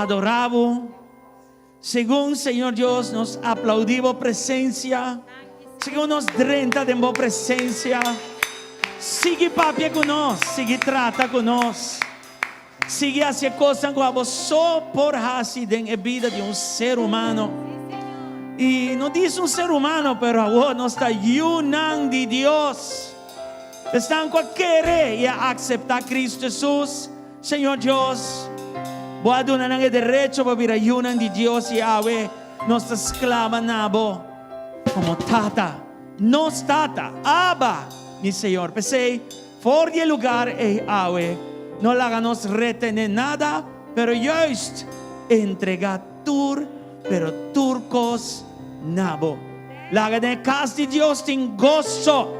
adorá Bo. Segun Señor Dios nos aplaudí Bo presencia, segun nos drenta den Bo presencia, sigui papia cu nos, sigui trata cu nos, sigui haci e cosnan cu abo so por haci den e bida di un ser humano. Y no dice un ser humano, pero awor nos ta yunan di Dios. Esnan cu a kere y a acepta Cristo Jesus, Señor Dios, Bo a duna nan e derecho pa bira yunan di Dios i awe nos ta sklama na Bo komo Tata, nos Tata, Abba, mi Señor. P'esei, for di e lugar ei awe, no laga nos retené nada, pero juist entregá tur, pero tur kos na Bo. Laga den e kas di Dios tin goso.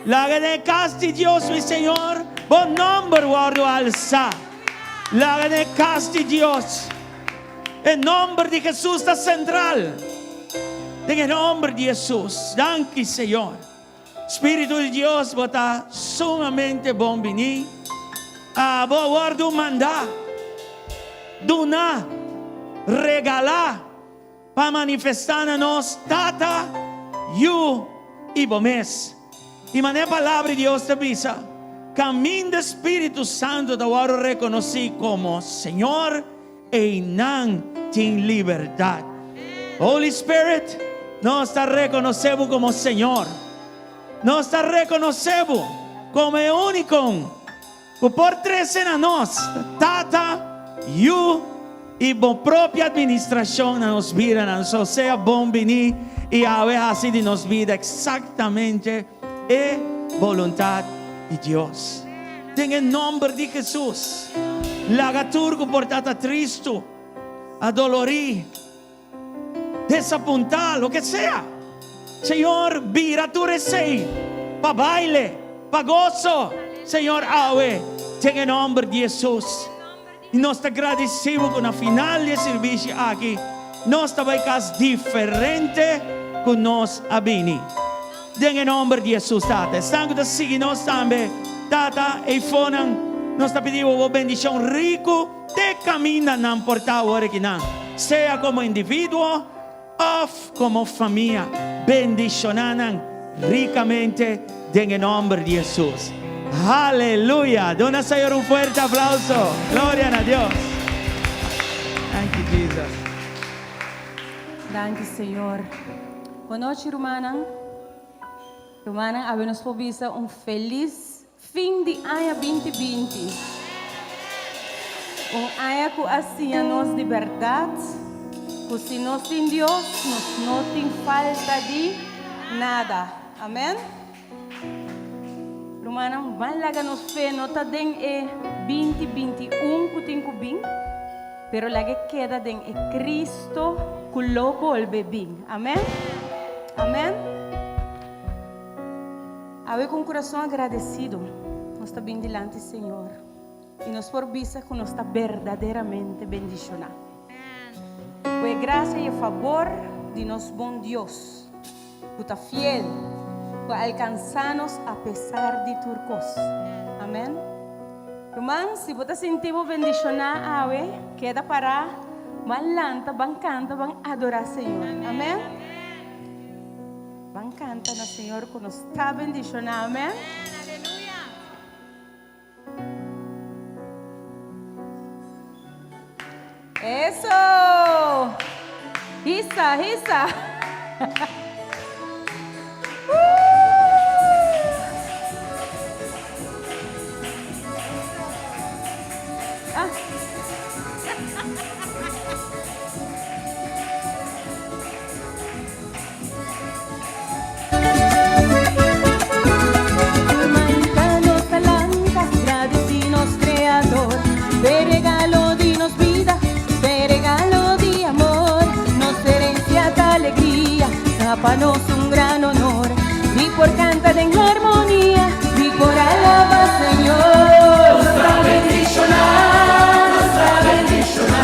Laga den e kas di Dios, mi Señor, Bo nòmber wòrdu alsá. Laga den e kas di Dios e nòmber di Hesus ta sentral. Den e nòmber di Hesus. Danki, Señor. Spiritu di Dios, Bo ta sumamente bon bini. Abo a wòrdu mandá, duná, regalá pa manifestá na nos Tata, Yu i Bo mes. I manera Palabra di Dios ta bisa, Kaminda Spiritu Santu ta wòrdu rekonosí komo Señor, einan tin libertat. Holy Spirit, nos ta rekonosé bo komo Señor. Nos ta rekonosé bo komo e úniko ku por trese na nos Tata, Yu i bo propio administrashon na nos bidanan. So sea bon biní i awe hasi di nos bida eksaktamente e boluntat di Dios. Den e nòmber di Hesus, laga tur ku por ta ta tristu, adolorí, desapuntá, loke sea, Señor, bira tur esei pa baile, pa goso, Señor, awe, den e nòmber di Hesus. I nos ta gradisí bo ku na final di e sirbishi aki nos ta bai kas diferente ku nos a bini. Den e nòmber di Hesus, Tata. Esnan ku ta sigui nos tambe, Tata, eifonan, nos ta pidi bo bo bendishon riku te kaminda nan por ta awor akinan, sea komo individuo òf komo famia. Bendishoná nan rikamente den e nòmber di Hesus. Aleluya! Duna Señor un fuerte aplauso. Gloria na Dios. Thank you, Jesus. Danki Señor. Bon nochi rumannan. Rumannan awe nos por bisa un felis fin di aña 2020. Un aña ku a siña nos di bèrdat ku si nos tin Dios nos no tin falta di nada. Amen. Rumannan, ban laga nos fe no ta den e 2021 ku tin ku bin, pero laga e keda den e Cristo ku lo bolbe bin. Amen. Amen. Awe ku un kurason agradesido nos ta bin dilanti Señor i nos por bisa ku nos ta berdaderamente bendishoná. Ku e grasia i e fabor di nos bon Dios ku ta fiel, ku a alkansá nos apesar di tur kos. Amen. Ruman, si bo ta sinti bo bendishoná awe, keda pará, ban lanta, ban kanta, ban adorá Señor. Amen. Ban kanta na Señor ku nos ta bendishoná. Amen. Eso! Hisa, hisa! Ah. Pa nos un gran honor di por canta den harmonia, di por alaba Señor. Nos ta bendiciona, nos ta bendiciona,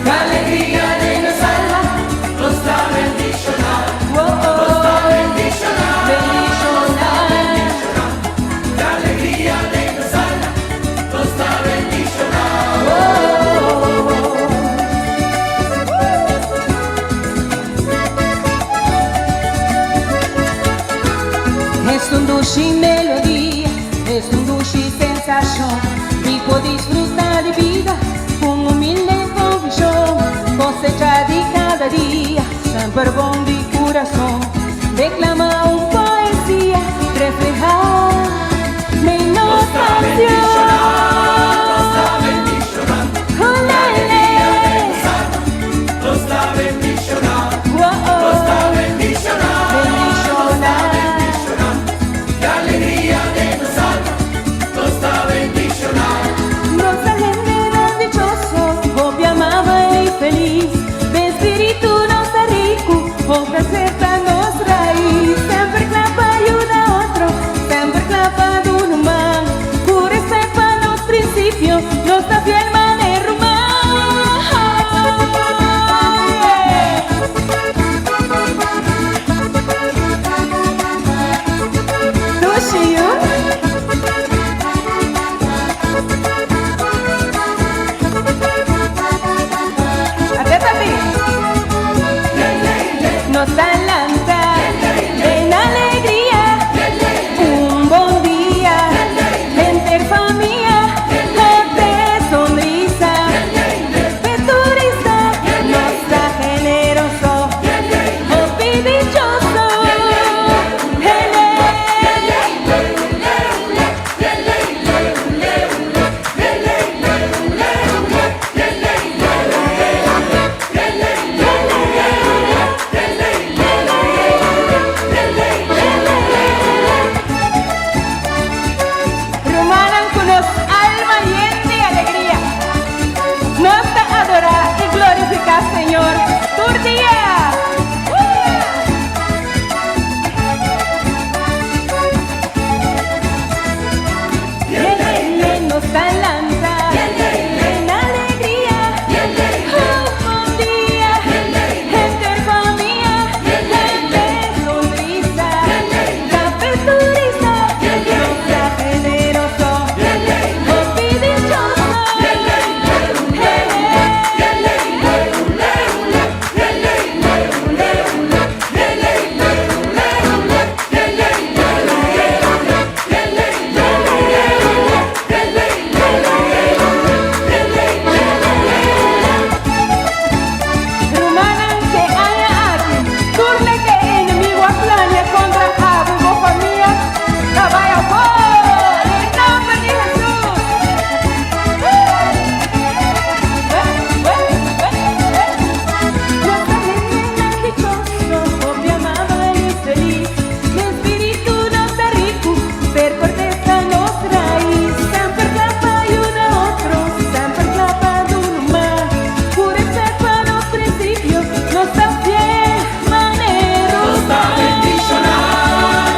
cu alegria den nos alma. Nos ta bendiciona, nos ta bendiciona, nos ta bendiciona, cu alegria den nos alma. Nos ta bendiciona. un dushi melodia, esta un dushi sensashon di por disfrutá di bida ku un humilde konvishon. Kosechá di kada dia, semper bon di kurason, deklamá un poesia, reflehá mi nos pasión. Nos ta hendenan dichoso, hopi amabel i felis. Den spiritu nos ta riku, bon plaser ta nos rais. Semper kla pa yuda otro, semper kla pa duna un man. Ku respet pa nos prinsipio, nos ta fiel manera ruman. Dushi yu. Ate papi. Nos ta lanta den alegria. Un bon dia henter famia. Hopi sonrisa p'e turista. Nos ta generoso. Hopi dichoso. Hele. Rumannan ku nos alma yen di alegria, nos ta adorá i glorifiká Señor tur dia! Nos ta lanta den alegria, un bon dia, henter famia, henter sonrisa, café turista, nos ta generoso, hopi dichoso. Rumannan, ke aña aki, tur loke e enemigu a plania kontra abo i bo famia ta bai afó! Den nomber di Hesus! Nos ta hendenan dichoso, hopi amabel i felis. Den spiritu nos ta riku, ser kortes ta nos rais. Semper kla pa yuda otro, semper kla pa duna un man. Ku respet pa nos prinsipio, nos ta fiel manera Nos ta bendishoná,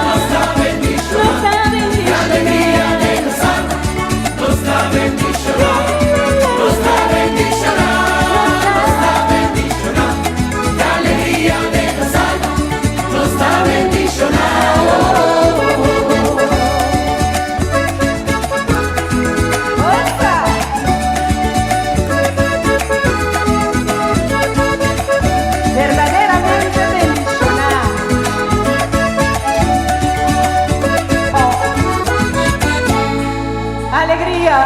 nos ta bendishoná. Nos ta bendishoná. Alegria den nos alma, nos ta bendishoná. Nos ta bendishoná, nos ta bendishoná. Alegria den nos alma, nos ta bendishoná. Forsa! Berdaderamente bendishoná. Oh. Alegria!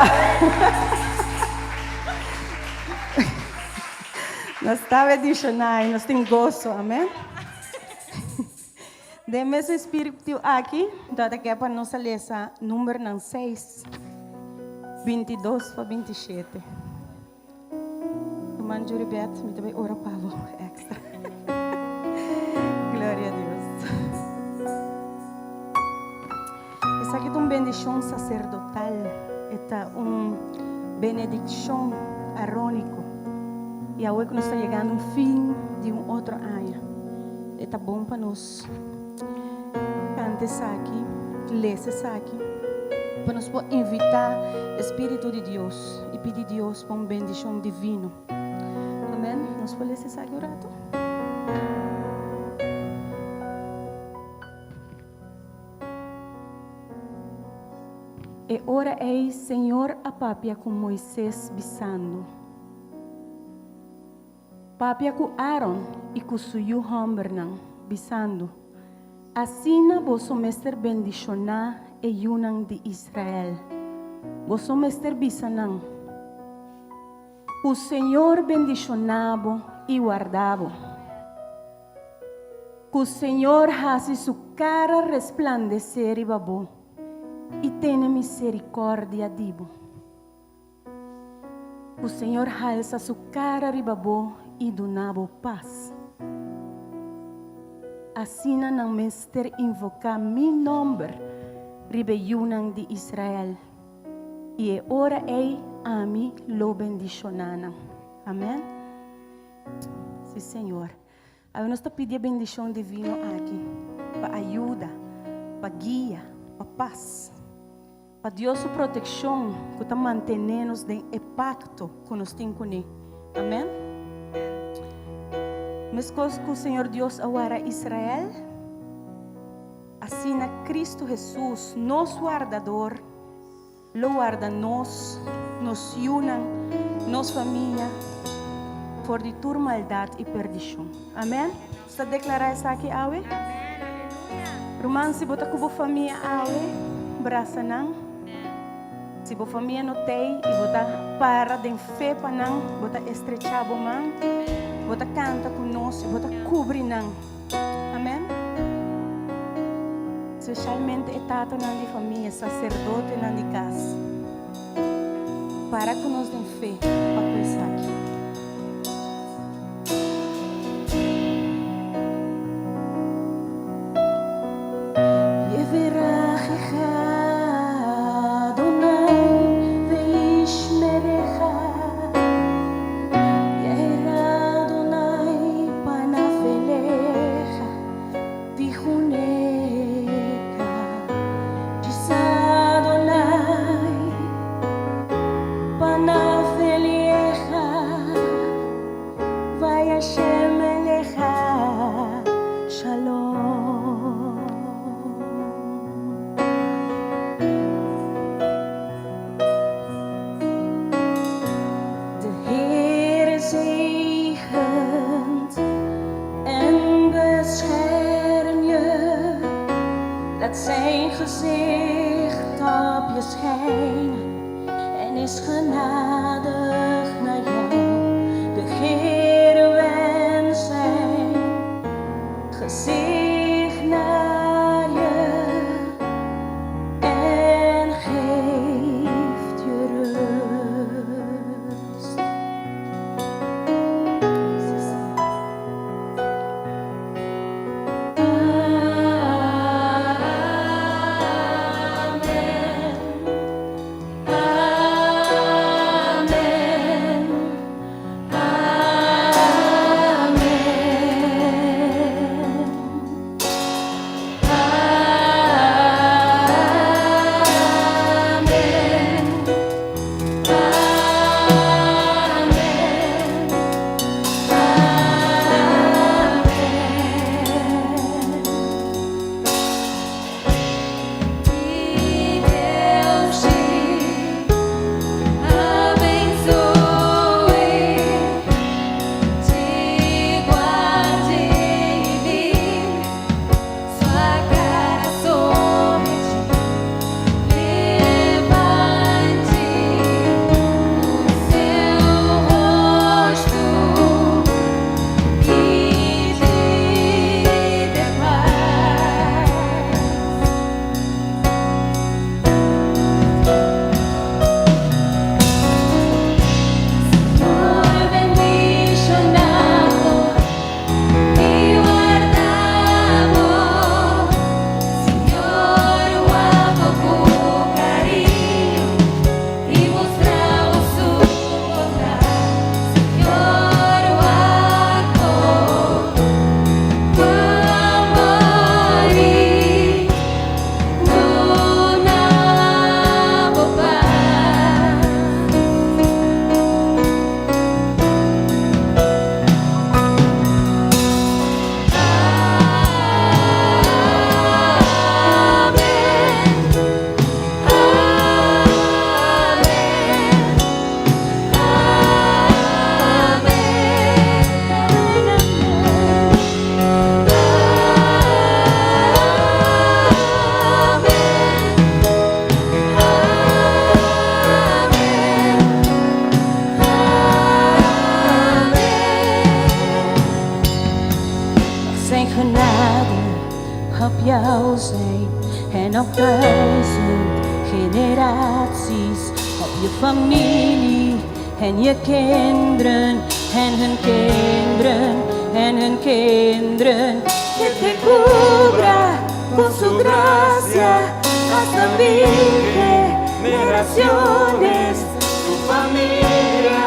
Nos ta bendishoná i nos tin goso, amèn. Den mes espíritu aki, ta ke pa nos a lesa Numbernan 6, 22 pa 27. Ruman Juribeth, mi ta bai ora pa bo extra. Gloria a Dios. Esaki ta un bendishon saserdotal, e ta un benedikshon aróniko. I awe ku nos ta yegando un fin di un otro aña, e ta bon pa nos kanta esaki, lesa esaki, pa nos por invitá e Spiritu di Dios i pidi Dios pa un bendishon divino. Amèn. Nos por lesa esaki un ratu? E ora ei Señor a papia ku Moises, bisando, Papia ku Aaron i ku su yu hòmbernan, bisando, Asina boso mester bendishoná e yunan di Israel. Boso mester bisa nan, Ku Señor bendishoná bo i warda bo. Ku Señor hasi su kara resplandesé riba bo i tene miserikòrdia di bo. Ku Señor halsa su kara riba bo i duna bo pas. Asina nan mester invoká mi nòmber riba e yunan di Israel, i e ora ei ami lo bendishoná nan. Amèn. Sí, Señor. Awe nos ta pidi e bendishon divino aki pa ayuda, pa guia, pa pas. Pa Dios su protekshon ku ta mantené nos den e pakto ku nos tin kuné. Amèn. Meskos ku Señor Dios a wara Israel, asina Kristu Hesus, nos Wardador, lo warda nos, nos yunan, nos famia for di tur maldat i perdishon. Amèn. Bo ta deklará esaki awe? Ruman, si bo ta ku bo famia awe, brasa nan. Si bo famia no t'ei i bo ta para den fe pa nan, bo ta estrechá bo man, bo ta kanta ku nos i bo ta kubri nan. Amèn. Spesialmente e tatanan di famia, saserdotenan di kas. Para ku nos den fe pa ku esaki. De Heere zegent en bescherm je. Laat zijn gezicht op je schijnen en is genadig naar jou. De Heere wendt zijn gezicht naar je en geeft je rust. Amen. Amen. Amen. Zijn genade op jou zijn en op duizend generaties, op je familie en je kinderen en hun kinderen en hun kinderen. E te cubra con su gracia hasta mil generaciones, tu familia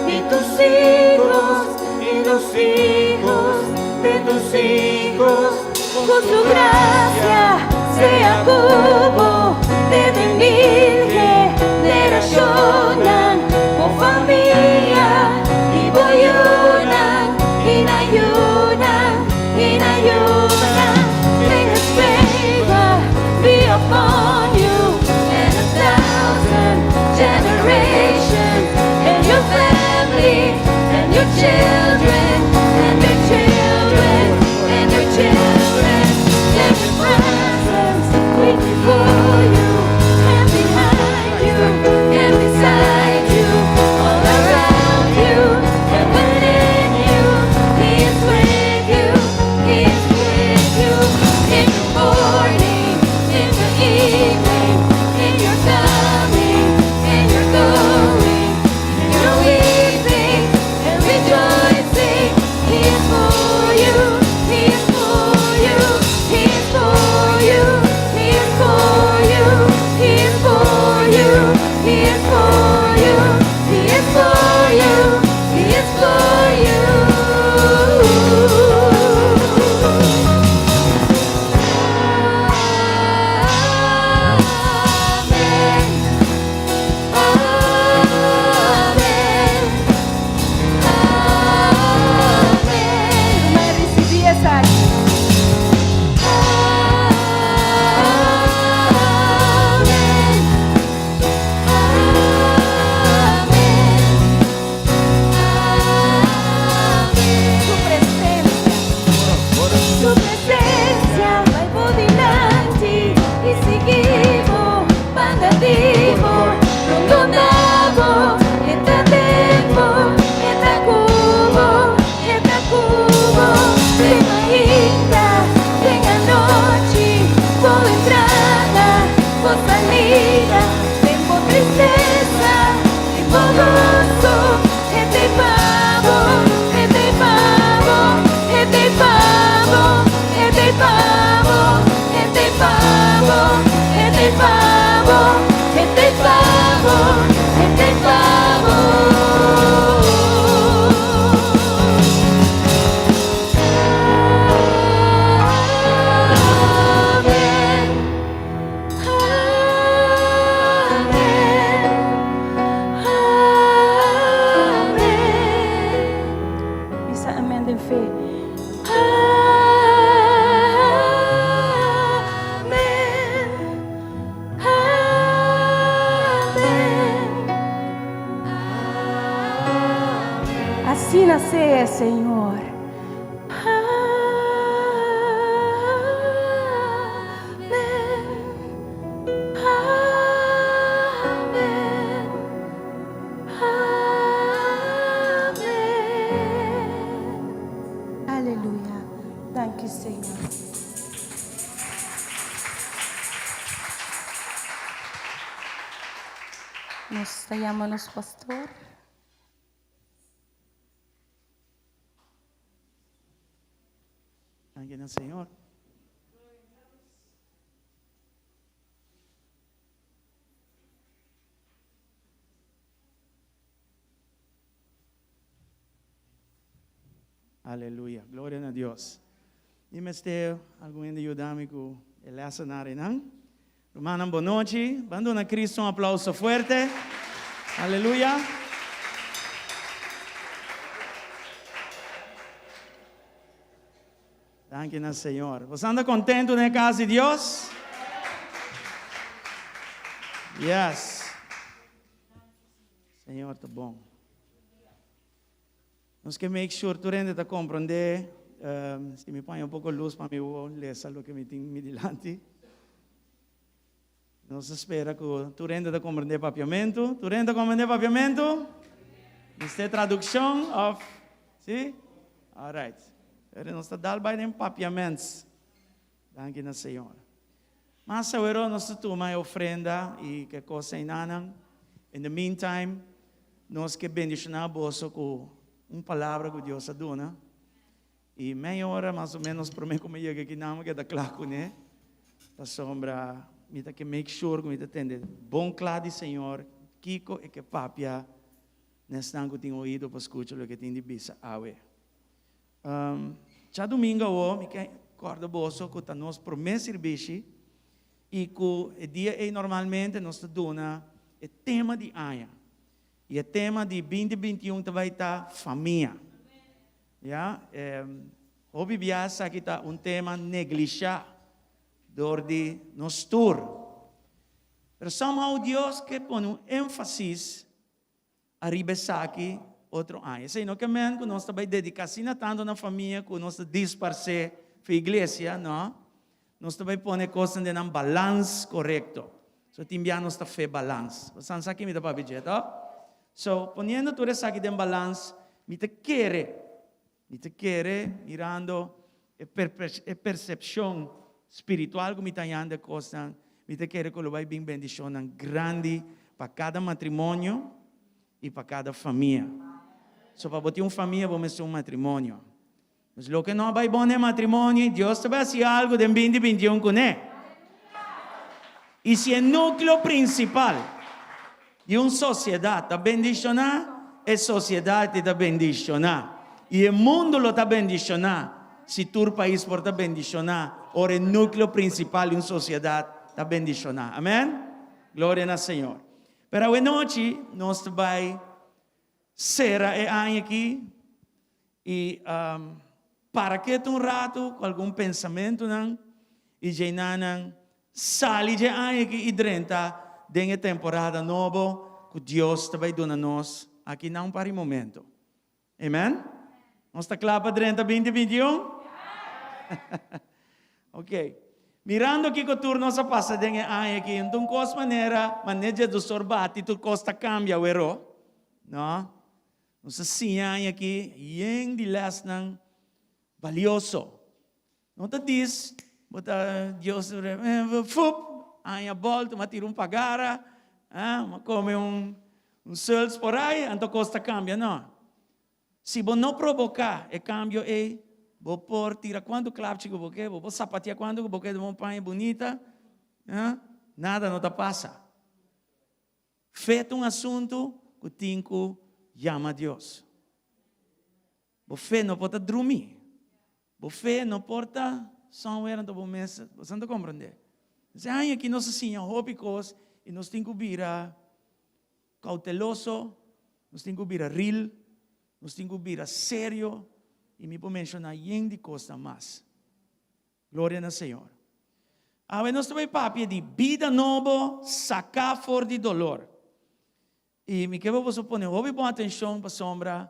y tus hijos y los hijos de tus hijos. Con su gracia sea cubo de mil generaciones, con familia y boyuna y nayuna y nayuna. May his favor be upon you and a thousand generations and your family and your children and their children and their children. Let his presence be before you and behind you and beside you, all around you and within you. He is with you. He is with you in the morning, in the evening, in your coming, in your going, in your weeping and rejoicing. He is for you. He is for you. He is for you. He is for you. He is for you. He is for you. He is for you. He is for you. Amen. Amen. Amen. Mas risibí esaki. Amen. Amen. Amen. Su presensia. Su presensia bai bo dilanti i sigui bo, banda di bo, rondó bo, e ta den bo, e ta ku bo, e ta ku bo, den mainta, den anochi, bo entrada, bo salida, den bo tristesa i bo goso, e t'ei pa bo, e t'ei pa bo, e t'ei pa bo, e t'ei pa bo, e t'ei pa bo, e t'ei pa bo, e t'ei pa bo, e t'ei pa bo. Amen. Amen. Amen. Bisa amen den fe. Amen. Amen. Asina sea, Señor. Amen. Amen. Amen. Aleluya. Danki, Señor. Nos ta yama nos pastor. Danki na Señor. Aleluya. Gloria na Dios. I mester algun hende yuda mi ku e lessenaren. Rumannan, bon nochi. Ban duna Cristo un aplouso fuerte. Aleluya. Danki na Señor. Bo ta kontentu na kas di Dios? Yes. Señor ta bon. Nos ke make sure tur hende ta komprondé. Si mi pone un poko lus pa mi lesa loke mi tin mi dilanti. Nos ta spera ku tur hende ta komprondé papiamentu. Tur hende ta komprondé papiamentu? Mester tradukshon òf, si? All right. Pero nos ta dal bai den papiaments. Danki na Señor. Mas awero nos ta tuma e ofrenda i ke kos einanan. In the meantime, nos ke bendishoná boso ku un palabra ku Dios a duna. I mei ora mas o menos promé ku mi yega akinan mi keda kla kuné. Pasobra mi ta ke make sure ku mi ta tende bon kla di Señor kiko e ke papia na esnan ku tin oido pa skucha loke tin di bisa awe. Djadumingu awor mi ke kòrda boso ku ta nos promé sirbishi i ku e dia ei normalmente nos ta duna e tema di aña. I e tema di 2021 ta bai ta famia. Ya, hopi bia esaki ta un tema neglishá dor di nos tur. Pero somehow Dios ke pone un énfasis ariba esaki otro aña. Esei no ke men ku nos ta bai dediká asina tantu na famia ku nos ta disparsé for iglesia, no. Nos ta bai pone kosnan den nan balans korekto. So tin bia nos ta fe balans. Bo san sa ki mi ta papia dje, to? So, poniendo tur esaki den balans, mi ta kere, mi ta kere mirando e e persepshon spiritual ku mi ta hañando e kosnan, mi ta kere ku lo bai bin bendishonnan grandi pa kada matrimonio i pa kada famia. So pa bo tin un famia bo mester un matrimonio. Pues loke no a bai bon den matrimonio, Dios ta bai hasi algu den 2021 kuné. I si e núkleo prinsipal di un sosiedat ta bendishoná, e sosiedat ei ta bendishoná. I e mundu lo ta bendishoná si tur pais por ta bendishoná ora e núkleo prinsipal di un sosiedat ta bendishoná. Amèn? Gloria na Señor. Pero awenochi nos ta bai sera e aña aki i para ketu un ratu ku algun pensamentunan i djeinanan sali dje aña aki i drenta den e temporada nobo ku Dios ta bai duna nos aki na un par di momento. Amen? Nos ta kla pa drenta 2021? Ok. Mirando kiko tur nos a pasa den e aña aki, un ta un kos manera, manera dje dosor bati tur kos ta kambia wero. No. Nos a siña aña aki yen di lèsnan balioso. No ta dis bo ta Dios fup aña bòlta, m'a tira un pagara, m'a kome un sùls por ai, anto kos ta kambia. No. Si bo no proboká e kambio ei, bo por tira kuantu klapchi ku bo ke, bo por sapatia kuantu ku bo ke den un paña bunita, nada no ta pasa. Fe ta un asuntu ku tin ku yama Dios. Bo fe no por ta drumí. Bo fe no por ta somewhere anto bo mes, bo sa ta komprendé. Esei aña aki nos a siña hopi kos i nos tin ku bira Cauteloso, nos tin cu bira real, nos tin cu bira serio y mi por menciona yen di cosnan mas. Gloria na Señor. Awe nos ta bay papia di bida nobo saca for di dolor. Y mi kier pa boso pone hopi bon atencion pasobra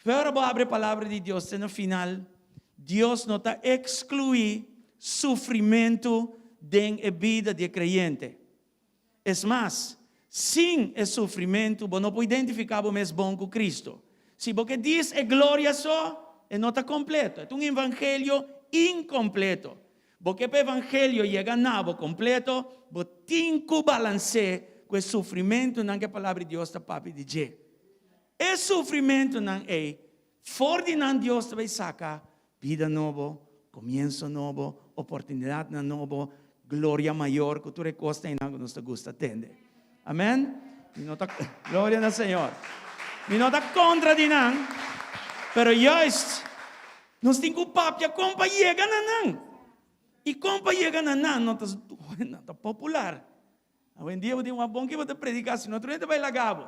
Ora bo abri e Palabra di Dios te na final, Dios no ta exclui sufrimentu den e bida di e creyente. Es mas, sin e sufrimentu bo no por identifica bo mes bon cu Cristo. Si bo ke dis e gloria so, e no ta completo. E ta un evangelio incompleto. Bo ke pa evangelio yega na bo completo, bo tin cu balanc'é cu e sufrimentunan cu e Palabra di Dios ta papia di dje. E sufrimentunan ei, for di nan Dios ta bai saka bida nobo, komienso nobo, oportunidatnan nobo, gloria mayor, ku tur e kosnan einan ku nos ta gusta tende. Amen? Mi no ta, gloria na Señor. Mi no ta kontra di nan, pero juist nos tin ku papia kon pa yega na nan. I kon pa yega na nan no ta, no ta popular. Awendia bo tin un abon ki bo ta prediká, si no otro hende ta bai laga bo.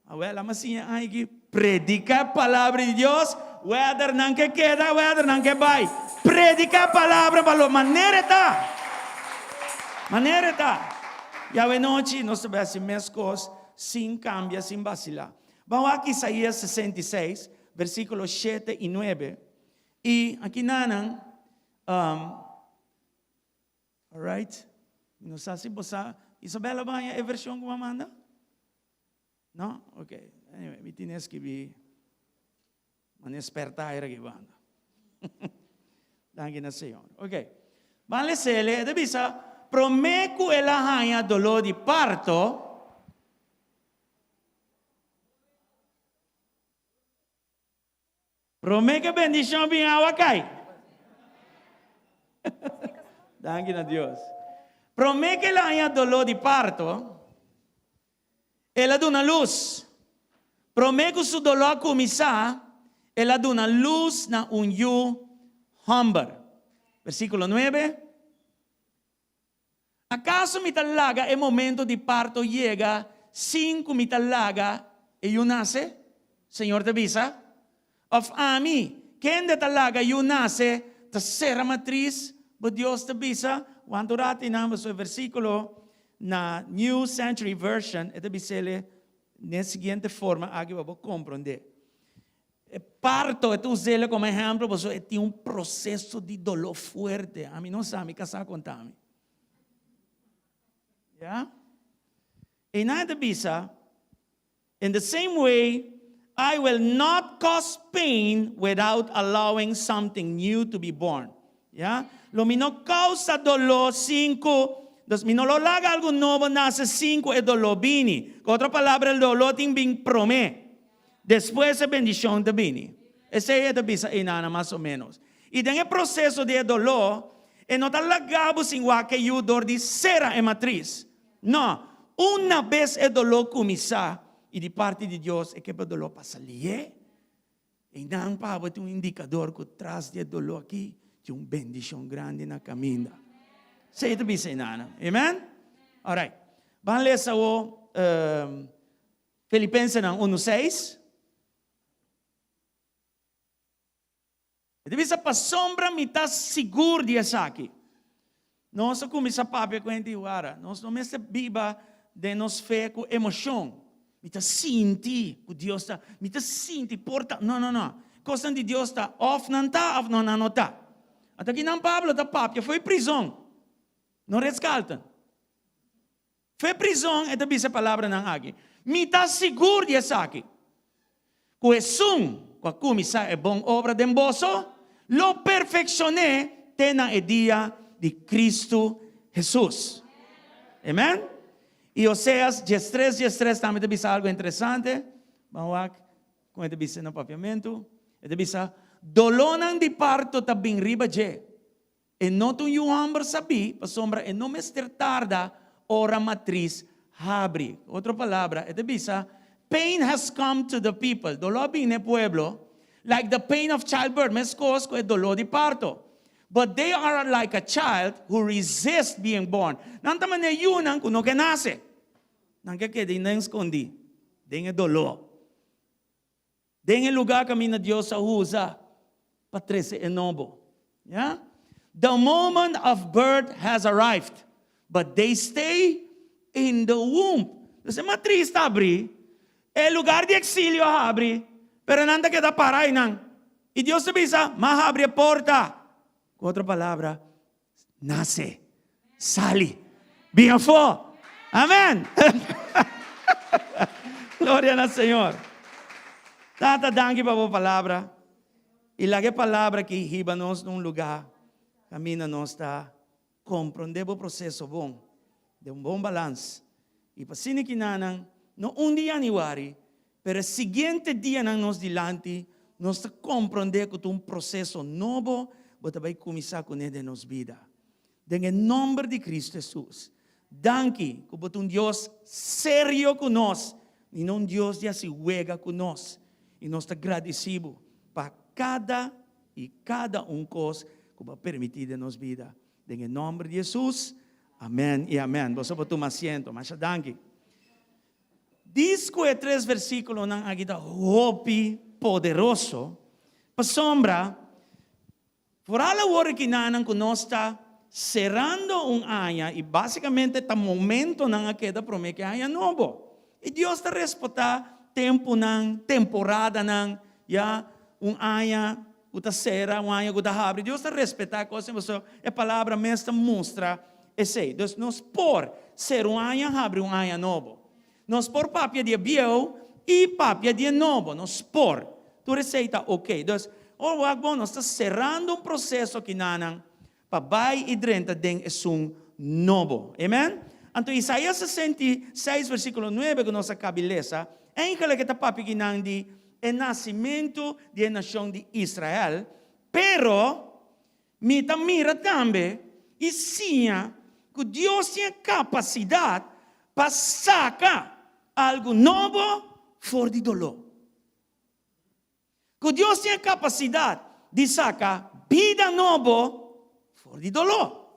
Awel, lama siña aña aki, prediká e palabra di Dios, wèder nan ke keda, wèder nan ke bai. Prediká e palabra pa lo manera e ta. Manera e ta. I awenochi nos ta bai hasi meskos sin kambia, sin basilá. Ban wak Isaías 66, versíkulo shete i nuebe. I aki nanan, Alright. Mi no sa si bo sa. Isabella baña e version ku bo a manda? No? Ok. Anyway, mi tin e skibi. Mane sperta aire aki banda. Danki na Señor. Ok. Ban lesele, e ta bisa, promé ku el a haña doló di parto, Promé ku e bendishon bin awa kai. Danki na Dios. Promé ku el a haña doló di parto, el a duna lus. Promé ku su doló a kuminsá, el a duna lus na un yu hòmber. Versíkulo nuebe. Akaso mi ta laga e momento di parto yega sin ku mi ta laga e yu nase? Señor ta bisa. Òf ami, kende ta laga yu nase, ta sera matris? Bo Dios ta bisa. Wanta un ratu einan pasobra e versíkulo na New Century Version e ta bis'el den e siguiente forma aki pa bo komprondé. E parto, e ta us'el komo ehèmpel pasobra e tin un proseso di doló fuerte. Ami no sa, mi kasá konta mi. Ya? Einan e ta bisa, In the same way, I will not cause pain without allowing something new to be born. Ya? Lo mi no kousa doló sin ku, dus mi no lo laga algu nobo nase sin ku e doló bini. Ku otro palabra, e doló tin bin promé. Despues e bendishon ta bini. Esei e ta bisa einana mas o ménos. I den e proseso di e doló, e no ta laga bo sin wak e yu dor di sera e matris. No, una bes e doló kuminsá i di parti di Dios e ke pa e doló pasa lié, einan pa bo tin un indikador ku tras di e doló aki tin un bendishon grandi na kaminda. Esei ta bisa einana. Amen? Alright. Ban lesa awor Filipensenan unu seis. E ta bisa, Pasobra mi ta sigur di esaki. Nos a kuminsá papia ku hende wara. Nos no mester biba den nos fe ku emoshon. Mi ta sinti ku Dios ta, mi ta sinti por ta. No, no, no. Kosnan di Dios ta òf nan ta òf no nan no ta. Ata kinan Pablo ta papia fo'i prizon. No Ritz-Carlton. Fe prizon e ta bisa e palabranan aki, Mi ta sigur di esaki, ku esun ku a kuminsá e bon obra den boso lo perfekshon'é te na e dia di Kristu Hesus. Amen. I Oseas diestres diestres tambe ta bisa algu interesante. Ban wak kon e ta bisa na papiamentu. E ta bisa, Dolónan di parto ta bin riba dje. E no ta un yu hòmber sabí, pasobra e no mester tarda ora matris habri. Ku otro palabra, e ta bisa, Pain has come to the people, doló a bini na e pueblo, like the pain of childbirth, meskos ku e doló di parto. But they are like a child who resists being born. Nan ta manera yunan ku no ke nase. Nan ke keda ainda skondí den e doló. Den e lugá kaminda Dios a usa pa trese e nobo. Ya. The moment of birth has arrived, but they stay in the womb. Dus e matris ta abrí, e lugar di eksilio a habri, pero nan ta keda para einan. I Dios ta bisa, M'a habri e porta. Ku otro palabra, Nase, sali, bin afó. Amen! Gloria na Señor. Tata, danki pa bo palabra. I laga e palabra aki hiba nos na un lugá kaminda nos ta komprondé bo proseso bon, den un bon balans. I pa asina kinanan, no un di yanüari, pero e siguiente dianan nos dilanti, nos ta komprondé ku ta un proseso nobo bo ta bai kuminsá kuné den nos bida. Den e nòmber di Kristu Hesus, danki ku bo ta un Dios serio ku nos i no un Dios di hasi wega ku nos. I nos ta gradisí bo pa kada i kada un kos ku bo a permití den nos bida. Den e nòmber di Hesus, amèn i amèn. Boso por tuma asiento. Masha danki. Dis ku e tres versíkulonan aki ta hopi poderoso, pasobra foral awor kinanan ku nos ta serando un aña i básikamente ta momentonan a keda promé ku e aña nobo. I Dios ta respetá tempunan, temporadanan, ya, un aña ku ta sera, un aña ku ta habri. Dios ta respetá kos, pasobra e palabra mes ta mustra Esei. Dus nos por ser un aña habri un aña nobo. Nos por papia di e bieu i papia di e nobo. Nos por. Tur esei ta ok. Dus, Ora wak bon, nos ta serando un proseso kinanan pa bai i drenta den esun nobo. Amen? Anto Isaías 66 versíkulo 9 ku nos a kabi lesa, enkele ke ta papia kinan di e nasimentu di e nashon di Israel, pero mi ta mira tambe i siña ku Dios tin e kapasidat pa saka algu nobo for di doló. Ku Dios tin e kapasidat di saka bida nobo for di doló.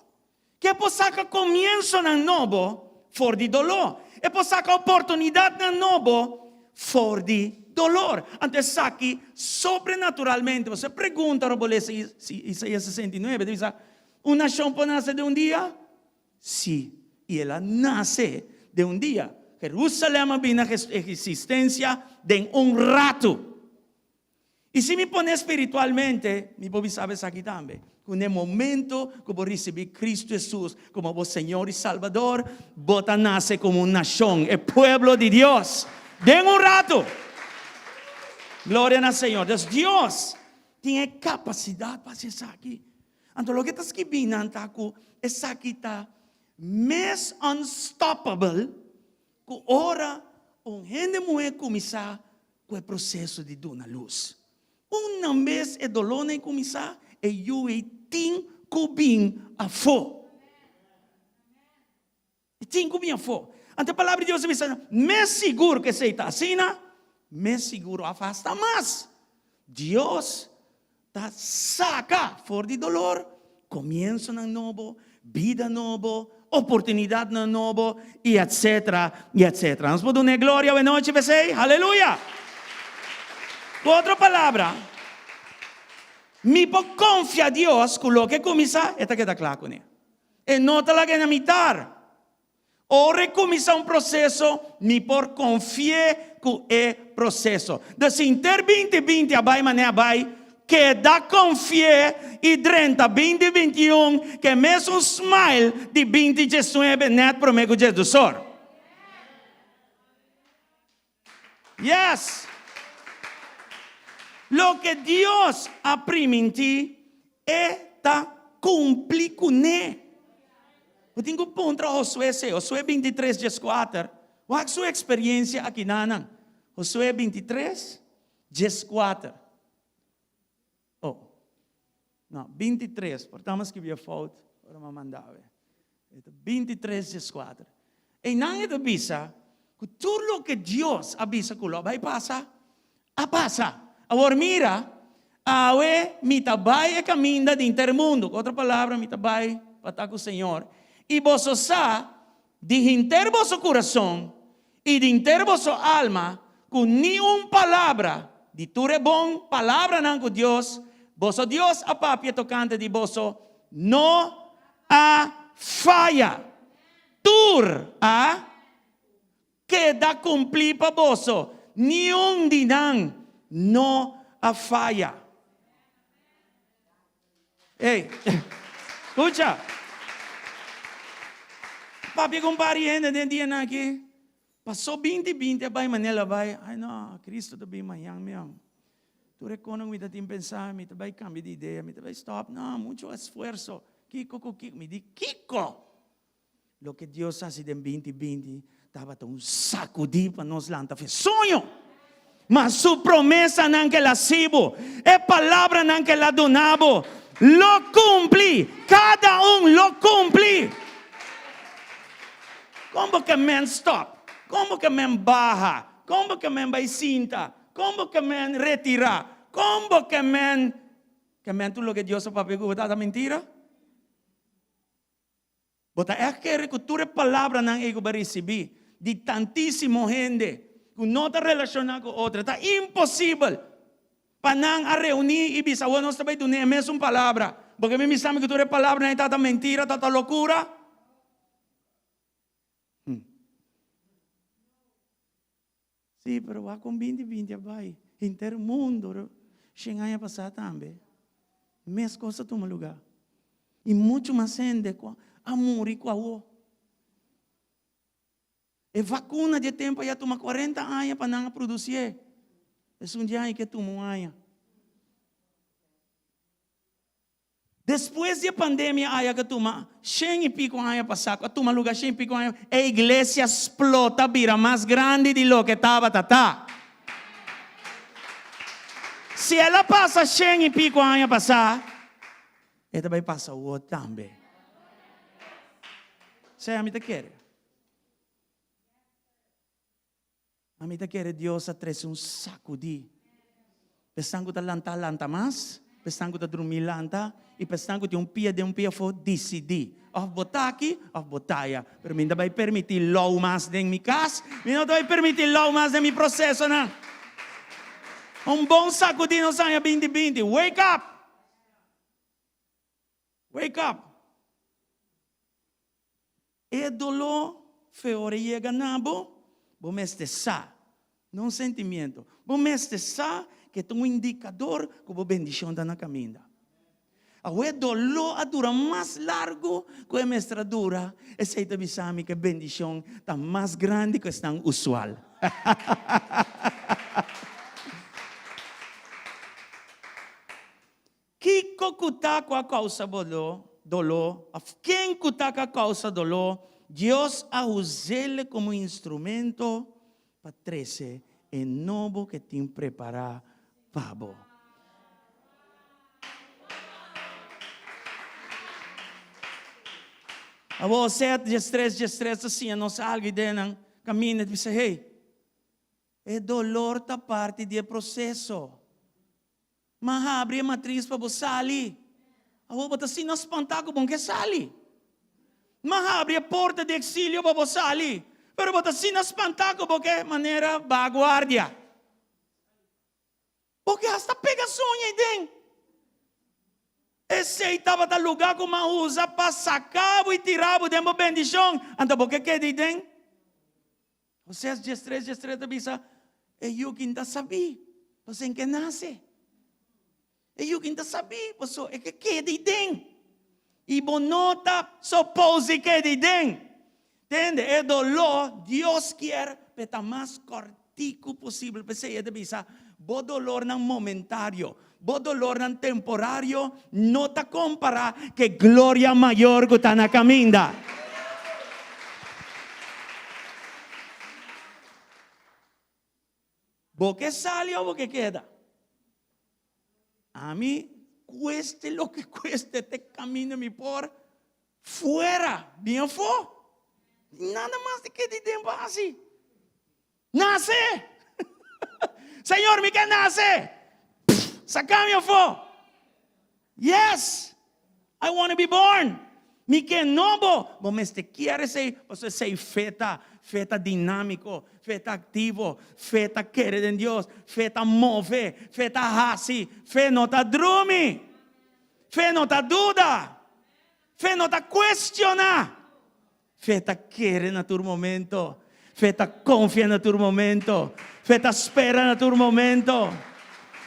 Ku e por saka komiensonan nobo for di doló. E por saka oportunidatnan nobo for di dolor. Anto esaki sobrenaturalmente. Bo pregunta ora bo lesa Isaías 69, ta bisa, Un nashon por nase den un dia? Sí, i el a nase den un dia. Jerusalèm a bini na eksistensia den un ratu. I si mi pone spiritualmente, mi por bisa bo esaki tambe, ku na e momento ku bo risibí Kristu Hesus komo bo Señor i Salbador, bo ta nase komo un nashon, e pueblo di Dios, den un ratu. Gloria na Señor. Dus Dios tin e kapasidat pa hasi esaki. Anto loke ta skibí nan ta ku esaki ta mes unstoppable ku ora un hende muhé kuminsá ku e proseso di duna lus. Una bes e dolónan ei kuminsá, e yu ei tin ku bin afó. E tin ku bin afó. Anto e Palabra di Dios ta bisa, Mes sigur ku esei ta asina, mes sigur òf asta mas, Dios ta saka for di dolor komiensonan nobo, bida nobo, oportunidatnan nobo, i etsetera, i etsetera. Nos por duna e gloria awe nochi p'esei? Haleluya! Ku otro palabra, mi por konfia Dios ku loke kuminsá, e ta keda kla kuné. E no ta laga e na mitar. Ora e kuminsá un proseso, mi por konfi'é ku e proseso. Dus henter 2020 a bai manera a bai, keda konfi'é i drenta 2021 ku e mesun smile di 2019 nèt promé ku djesdusor. Yes! Loke Dios a primintí, e ta kumpli kuné. Bo tin ku puntra Josué esei, Josué 23, 14. Wak su eksperiensia akinanan. Josué 23, 14. Oh, no, 23, por ta mi a skibi e fout ora mi a manda awe. E ta 23, 14. Einan e ta bisa ku tur loke Dios a bisa ku lo a bai pasa, a pasa. Awor mira, awe mi ta bai e kaminda di henter mundu. Ku otro palabra, mi ta bai pa ta ku Señor. I boso sa di henter boso kurason i di henter boso alma ku ni un palabra di tur e bon palabranan ku Dios, boso Dios, a papia tokante di boso no a faya. Tur a keda kumplí pa boso, ni un di nan no a faya. Ey, skucha! Papia ku un par di hende den dianan aki, pasó 20 20 a bai manera a bai, ay no, Cristo ta bin mañan mion. Tur e kono ku mi ta tin pensá, mi ta bai kambia di idea, mi ta bai stòp, no, muchu esfuerso, kiko ku kiko, mi di, kiko? Loke Dios hasi den 20 20 tabata un sakudí pa nos lanta fe soño. Ma su promesanan ke el a hasi bo, e palabranan ke el a duna bo, lo kumpli. Kada un lo kumpli. Kon bo ke men stòp? Kon bo ke men baha? Kon bo ke men bai sinta? Kon bo ke men retirá? Kon bo ke men ke men tur loke Dios a papia ku bo ta ta mentira? Bo ta ègt kere ku tur e palabranan ei ku bo a risibí di tantísimo hende ku no ta relashoná ku otro, ta imposibel pa nan a reuní i bisa, Awor nos ta bai dun'é e mesun palabra. Bo ke mi bisa mi ku tur e palabranan ei ta mentira, ta lokura? Sí, pero wak kon 2020 a bai. Henter mundo shen aña pasá tambe mes kos a tuma lugá. I muchu mas hende ku a muri ku awo. E vakuna di e tempu ei a tuma 40 aña pa nan a produsié. Esun di aña ke tuma un aña. Despues di e pandemia aya ku a tuma shen i piko aña pasá, ku a tuma luga shen i piko aña, e iglesia splota bira mas grandi di loke tabata ta. Si el a pasa shen i piko aña pasá, e ta bai pasa awor tambe. Sea mi ta kere. Ami ta kere Dios a trese un sakudí pa esnan ku ta lantá lanta mas, pa esnan ku ta drumí lanta, i pa esnan ku tin un pia den un pia afó disidí. Òf bo ta aki òf bo ta aya. Pero mi no ta bai permití lou mas den mi kas, mi no ta bai permití lou mas den mi prosesonan. Un bon sakudí nos aña binti binti. Wake up! Wake up! E doló fe ora yega na bo, bo mester sa, no un sentimiento, bo mester sa ke ta un indikador ku bo bendishon ta na kaminda. Awe e doló a dura mas largu ku e mester a dura, esei ta bisa mi ku e bendishon ta mas grandi ku esnan usual. Kiko ku ta ku a kousa bo doló, òf ken ku ta ku a kousa doló, Dios a us'el komo instrumento pa trese e nobo ku e tin prepará pa bo. Awor, Hosea diestres diestres ta siña nos algu i den nan kaminda ta bisa, Hey, e dolor ta parti di e proseso. M'a habri e matris pa bo sali. Awor bo ta asina spantá ku bo no ke sali. M'a habri e porta di eksilio pa bo sali, pero bo ta asina spantá ku bo ke manera baha guardia. Bo ke hasta pega soña ei den. Esei tabata lugá ku m'a usa pa saka bo i tira bo den bo bendishon, anto bo ke keda ei den. Oseas diestres diestres ta bisa, E yu kin ta sabí, pasobra en ke nase. E yu kin ta sabí, pasobra e ke keda ei den. I bo no ta suppose di keda ei den. Tende, e doló Dios kier pa e ta mas kòrtiku posibel. P'esei e ta bisa, bo dolornan momentario, bo dolornan temporario no ta kompará ku e gloria mayor ku ta na kaminda. Bo ke sali òf bo ke keda? Ami, kueste loke kueste, te kaminda mi por fuera, bin afó. Nada mas di ke di den pa hasi. Nase! Señor, mi ke nase! Saka mi afó! Yes! I want to be born! Mi ke nobo! Bo mester kier esei, pasobra esei fe ta. Fe ta dinámiko, fe ta aktivo, fe ta kere den Dios, fe ta move, fe ta hasi, fe no ta drumi, fe no ta duda, fe no ta kuestioná. Fe ta kere na tur momento. Fe ta konfia na tur momento. Fe ta spera na tur momento.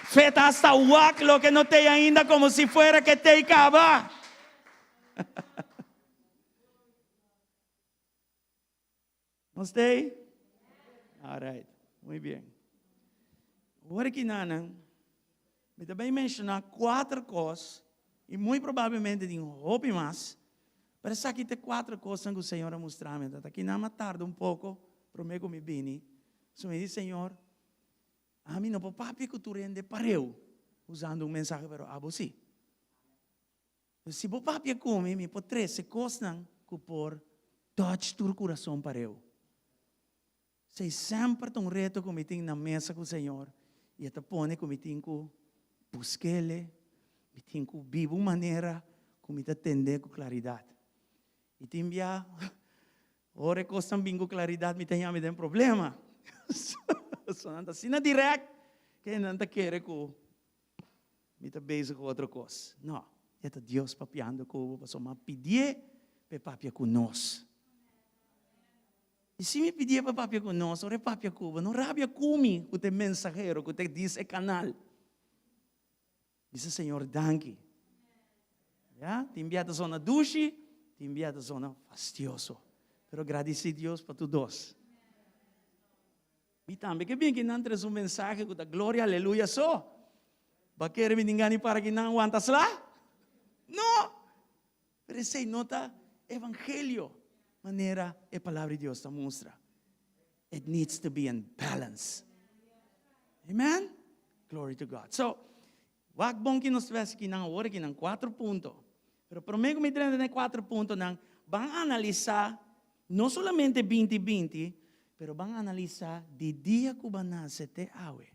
Fe ta hasta wak loke no t'ei ainda komo si fuera ke t'ei kaba. Nos t'ei? Alright, muy bien. Ora ki nanan, mi ta bai menshoná kuater kos, i muy probablemente tin hopi mas, Pero esaki ta e cuatro cosnan cu Señor a mustra mi. Ta aki nan a tarda un poco prome cu mi bini. So mi di, Señor, ami no por papia cu tur hende pareu usando un mensahe, pero abo si. Si bo papia cu mi, mi por trece cosnan cu por touch tur curason pareu. Esei semper ta un reto ku mi tin na mesa ku Señor i e ta pone ku mi tin ku busk'Ele, mi tin ku biba un manera ku mi ta tend'é ku klaridat. I tin bia ora e kosnan bin ku klaridat mi ta haña mi den problema. So nan ta asina dirèkt ke nan ta kere ku mi ta bezig ku otro kos. No, e ta Dios papiando ku bo pasobra mi a pidié pa e papia ku nos. I si mi pidié pa papia ku nos, ora e papia ku bo, no rabia ku mi ku ta e mensahero, ku ta dis e kanal. Bisa Señor danki. Ya, tin bia ta zona dushi, tin bia ta zona fastioso. Pero gradisí Dios pa tur dos. Mi tambe ke bin kinan tres un mensahe ku ta gloria aleluya so. Bo a kere mi tin gana di para kinan wanta sla? No! Pero esei no ta evangelio manera e Palabra di Dios ta mustra. It needs to be in balance. Amen? Glory to God. So, wak bon ki nos ta hasi kinan awor aki nan cuatro punto. Pero prome ku mi drenta den e cuatro puntonan, ban analisa no solamente binti binti, pero ban analisa di dia ku ban nase te awe.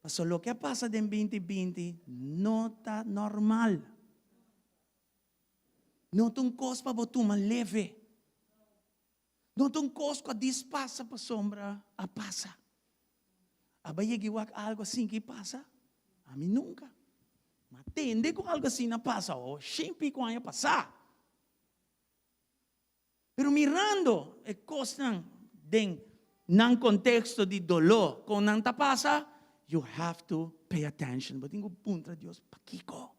Pasobra loke a pasa den binti binti no ta normal. No ta un kos pa bo tuma leve. No ta un kos ku a dis pasa pasobra a pasa. Aba yega i wak algu asin ki pasa? Ami nunka. Ma tende ku algu asin a pasa o shen piko aña pasá. Pero mirando e kosnan den nan konteksto di doló kon nan ta pasa, you have to pay attention. Bo tin ku puntra Dios, Pakiko?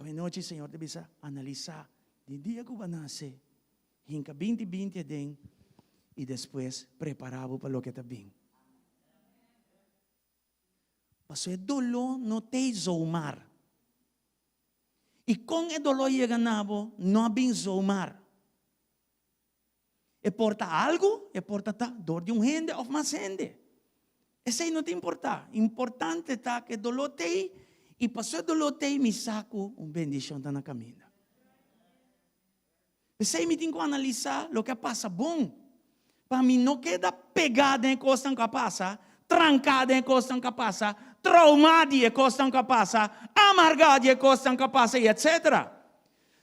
Awenochi Señor ta bisa, Analisá di dia ku bo a nase, hinka binti binti aden i despues prepará bo pa loke ta bin. Pasobra e doló no t'ei zomaar. I kon e doló yega na bo no a bin zomaar. E por ta algu, e por ta ta dor di un hende òf mas hende. Esei no ta importá. Importante ta ku e doló t'ei i pasobra e doló t'ei mi sa ku un bendishon ta na kaminda. P'esei mi tin ku analisá loke a pasa bon, pa mi no keda pegá den e kosnan ku a pasa, tranká den e kosnan ku a pasa, traumá di e kosnan ku a pasa, amargá di e kosnan ku a pasa i etsetera.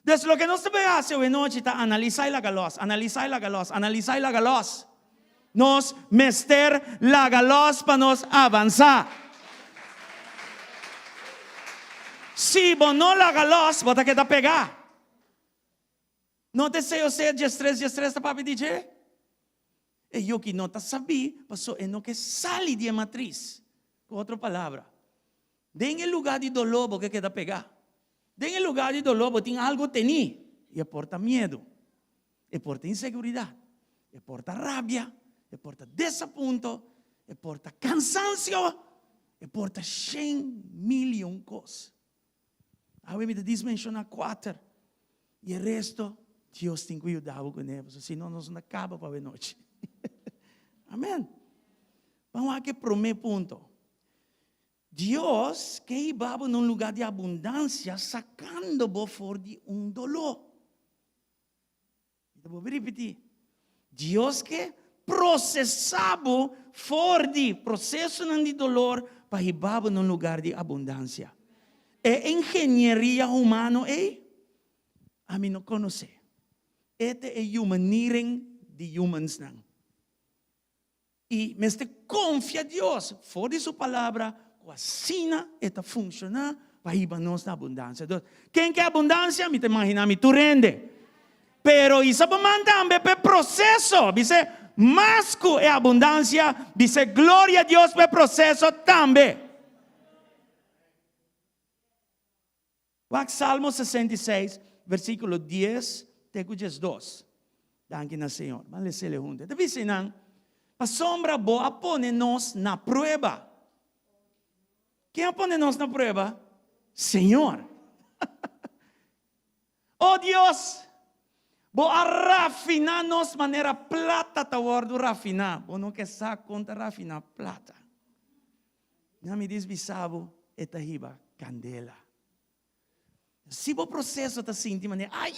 Dus loke nos ta bay hasi awenochi ta analisá i laga lòs, analisá i laga lòs, analisá i laga lòs. Nos mester laga lòs pa nos avansá. Si bo no laga lòs, bo ta keda pegá. No ta esei Osea diestres diestres ta papia di dje? E yoki no ta sabí paso e no ke sali di e matris. Ku otro palabra, den e lugá di doló bo ke keda pegá. Den e lugá di doló bo tin algu tení i e por ta miedu, e por ta inseguridat, e por ta rabia, e por ta desapunto, e por ta kansansio, e por ta shen mil i un kos. Awe mi ta dis menshoná kuater i e resto Dios tin ku yuda bo kuné pasobra si no nos no ta kaba pa awe nochi. Amen. Ban wak e promé punto. Dios ke hiba bo na un lugá di abundansia sakando bo for di un doló. Mi ta bolbe ripití, Dios ke prosesá bo for di prosesonan di dolor pa hiba bo na un lugar di abundansia. E ingenieria humano ei, ami no konosé. E ta e humaniering di humansnan. I mester konfia Dios for di su palabra ku asina e ta funshoná pa hiba nos na abundansia. Dus, ken ke abundansia? Mi ta imaginá mi tur hende. Pero isa bo man tambe pa e proseso. Bis'é, mas ku e abundansia, bis'é gloria a Dios pa e proseso tambe. Wak Salmo 66, versíkulo dies te ku diesdos. Danki na Señor. Ban les'e huntu. E ta bisa nan, Pasobra bo a pone nos na prueba. Ken a pone nos na prueba? Señor. O Dios, bo a rafiná nos manera plata ta wòrdu rafiná. Bo no ke sa kon ta rafiná plata. Na mi dis bisa bo, e ta hiba kandela. Si bo proseso ta sinti manera ai!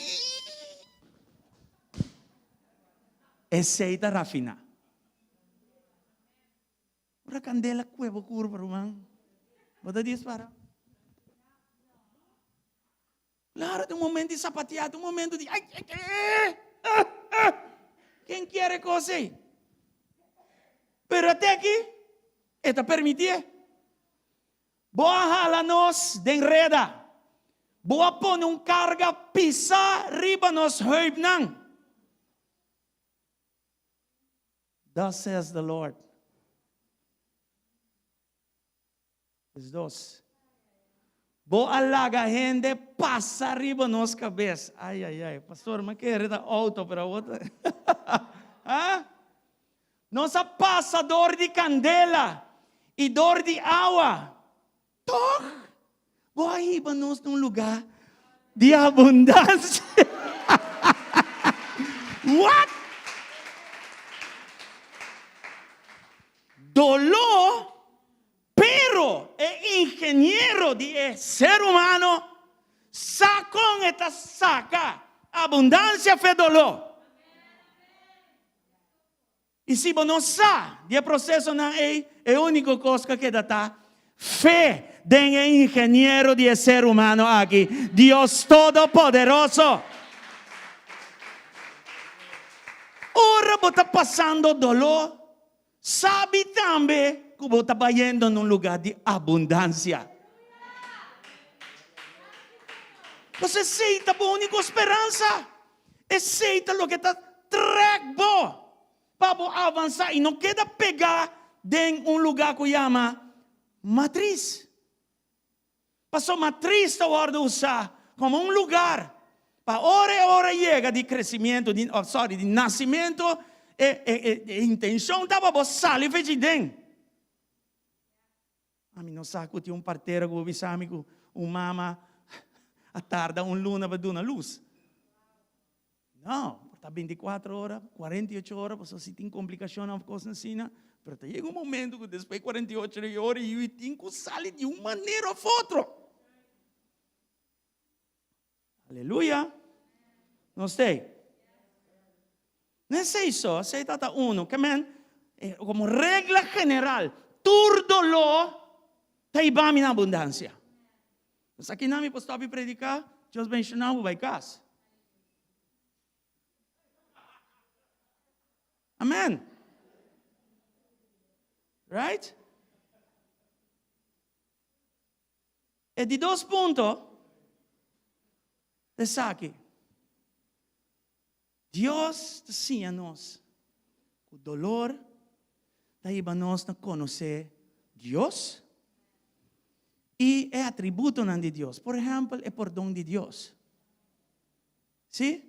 Esei ta rafiná. Ora kandela kue bo kurpa, ruman, bo ta dispara. Claro, ta un momento di sapateá, ta un momento di ai, ai, ai, ah, ah. Ken kier e kos ei? Pero ate aki, e ta permitié. Bo a hala nos den reda. Bo a pone un karga pisá riba nos heupnan. Thus says the Lord. Diesdos. Bo a laga hende pasa riba nos kabes. Ai, ai, ai. Pastor, mi a kere ta auto, pero awor ta. Ha? Nos a pasa dor di kandela i dor di awa. Tog, bo a hiba nos na un lugá. Di abundansia. What? Doló, pero e ingeniero di e ser humano sa kon e ta saka abundansia fe doló. I si bo no sa di e prosesonan ei, e úniko kos ku a keda ta fe den e ingeniero di e ser humano aki, Dios Todopoderoso. Ora bo ta pasando doló, sabi tambe ku bo ta bayendo na un lugá di abundansia. Pasobra esei ta bo úniko speransa. Esei ta loke ta trèk bo pa bo avansá i no keda pegá den un lugá ku yama matris. Pasobra matris ta wòrdu usá komo un lugar pa ora e ora yega di kresimiento, di, oh, sorry, di nasimentu, e, e, e, e intenshon ta pa bo sali fechi den. Ami no sa ku tin un partera ku bo bisa mi ku un mama a tarda un luna pa duna lus. No, por ta bintikuater ora, kuarenta i ocho ora, pasobra si tin komplikashonnan òf kosnan asina, pero ta yega un momento ku despues di 48 ora e yu tin ku sali di un manera òf otro. Aleluya! Nos t'ei? No esei so, esei ta ta uno. Ke men, komo regla general, tur doló ta hiba mi na abundansia. Nos aki nan mi por stòp di prediká, Dios benshoná bo bai kas. Amen. Right? E di dos punto ta esaki, Dios ta siña nos ku dolor ta hiba nos na konosé Dios i e atributonan di Dios. Por ehèmpel, e pordon di Dios. Sí,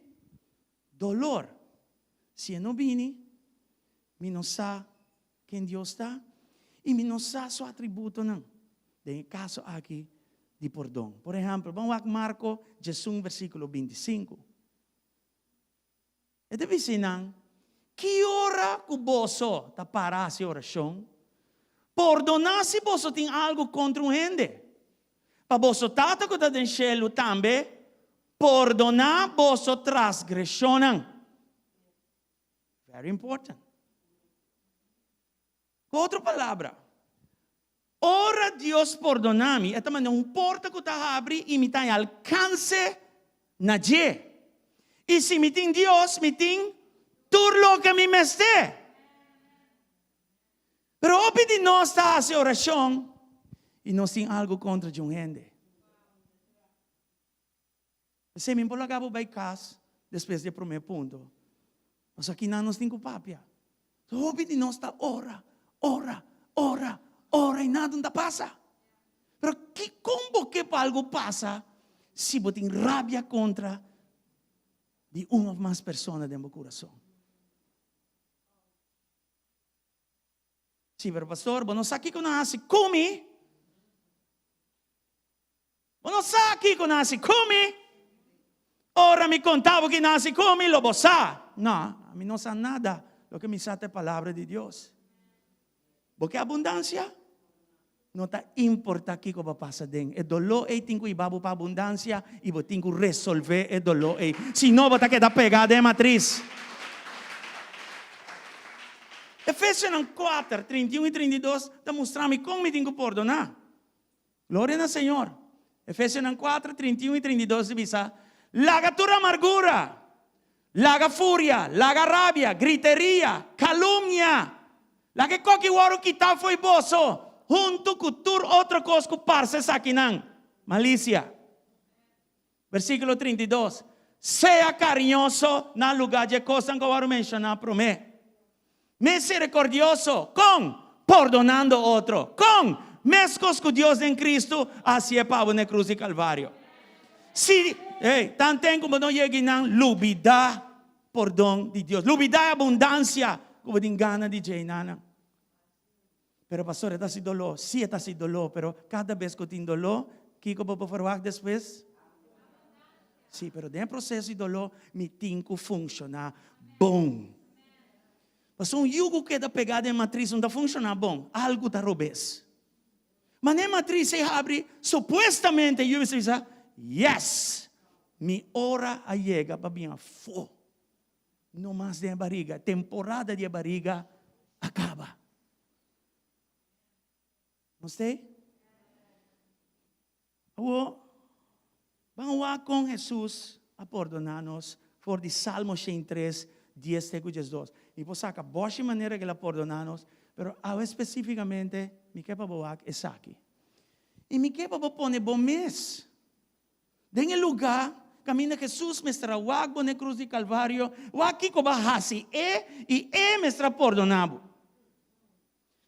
dolor. Si e no bini, mi no sa ken Dios ta i mi no sa su atributonan, den e kaso aki di pordon. Por ehèmpel, ban wak Marko diesun versíkulo 25. E ta bisa nan, Ki ora ku boso ta para hasi orashon, pordoná si boso tin algu kontra un hende, pa boso Tata ku ta den shelu tambe pordoná boso trasgreshonnan. Very important. Ku otro palabra, ora Dios pordoná mi, e ta manda un porta ku ta habri i mi ta haña alkanse na dje. I si mi tin Dios, mi tin tur loke mi mester. Pero hopi di nos ta hasi orashon i nos tin algu kontra di un hende. P'esei mi por laga bo bai kas despues di e promé punto. Pasobra kinan nos tin ku papia. Hopi di nos ta ora, ora, ora, ora i nada no ta pasa. Pero ki kon bo ke pa algu pasa si bo tin rabia kontra di un òf mas persona den bo kurason? Sí, pero pastor, bo no sa kiko nan hasi ku mi. Bo no sa kiko nan hasi ku mi. Ora mi konta bo ki nan hasi ku mi, lo bo sa. No, ami no sa nada. Loke mi sa ta e palabra di Dios. Bo ke abundansia? No ta importa kiko bo pasa den. E doló ei tin ku hiba bo pa abundansia i bo tin ku resolvé e doló ei. Si no, bo ta keda pegá den e matris. Efesionan kuater, 31 i 32 ta mustra mi kon mi tin ku pordoná. Gloria na Señor. Efesionan 4, 31 i 32 ta bisa, Laga tur amargura, laga furia, laga rabia, griteria, kalumnia. Laga e koki wòrdu kitá fo'i boso, huntu ku tur otro kos ku parse esakinan, malisia. Versíkulo 32, Sea kariñoso na lugá dje kosnan ku a wòrdu menshoná promé. Miserikordioso, kon? Pordonando otro. Kon? Meskos ku Dios den Kristu a hasié pa bo na e krus di Kalvario. Si, hey, tanten ku bo no yega i nan lubidá pordon di Dios, lubidá e abundansia ku bo tin gana di dje i nan. Pero pastor, e ta hasi doló. Sí, e ta hasi doló, pero kada bes ku tin doló, kiko bo por ferwagt despues? Sí, pero den e proseso di doló mi tin ku funshoná bon. Pasobra un yu ku keda pegá den matris no ta funshoná bon, algu ta robes. Manera e matris ei habri, supuestamente e yu mester bisa, Yes! Mi ora a yega pa bin afó. No mas den e bariga, temporada di e bariga a kaba. Nos ta ei? Awor, ban wak kon Hesus a pordoná nos for di Salmo 103, 10 te ku 12. Mi por saka boshi manera ku el a pordoná nos, pero awe spesífikamente mi ke pa bo wak esaki. I mi ke pa bo pone bo mes den e lugá kaminda Hesus mester a wak bo na e krus di Kalvario, wak kiko bo a hasi e i e mester a pordoná bo.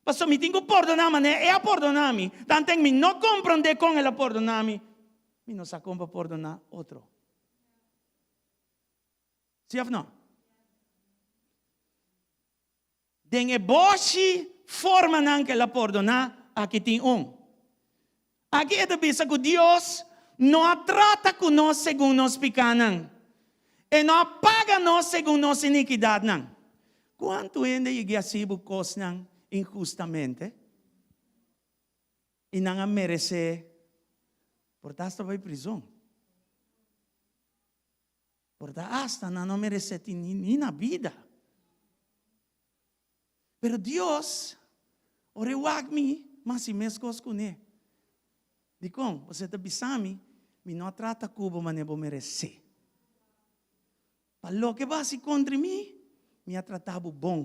Pasobra mi tin ku pordoná manera e a pordoná mi. Tanten mi no komprondé kon el a pordoná mi, mi no sa kon pa pordoná otro. Sí òf no? Den e boshi formanan ku el a pordoná, aki tin un. Aki e ta bisa ku Dios no a trata ku nos segun nos pikánan. E no a paga nos segun nos inikidatnan. Kuantu hende yega hasi bo kosnan inhustamente i nan a meresé por ta asta bai prizon? Por ta asta nan no meresé tin ni na bida. Pero Dios, ora e wak mi, mi hasi meskos kuné. Dikon? Pasobra e ta bisa mi, Mi no a trata ku bo manera bo meresé. Pa loke bo a hasi kontra mi, mi a trata bo bon,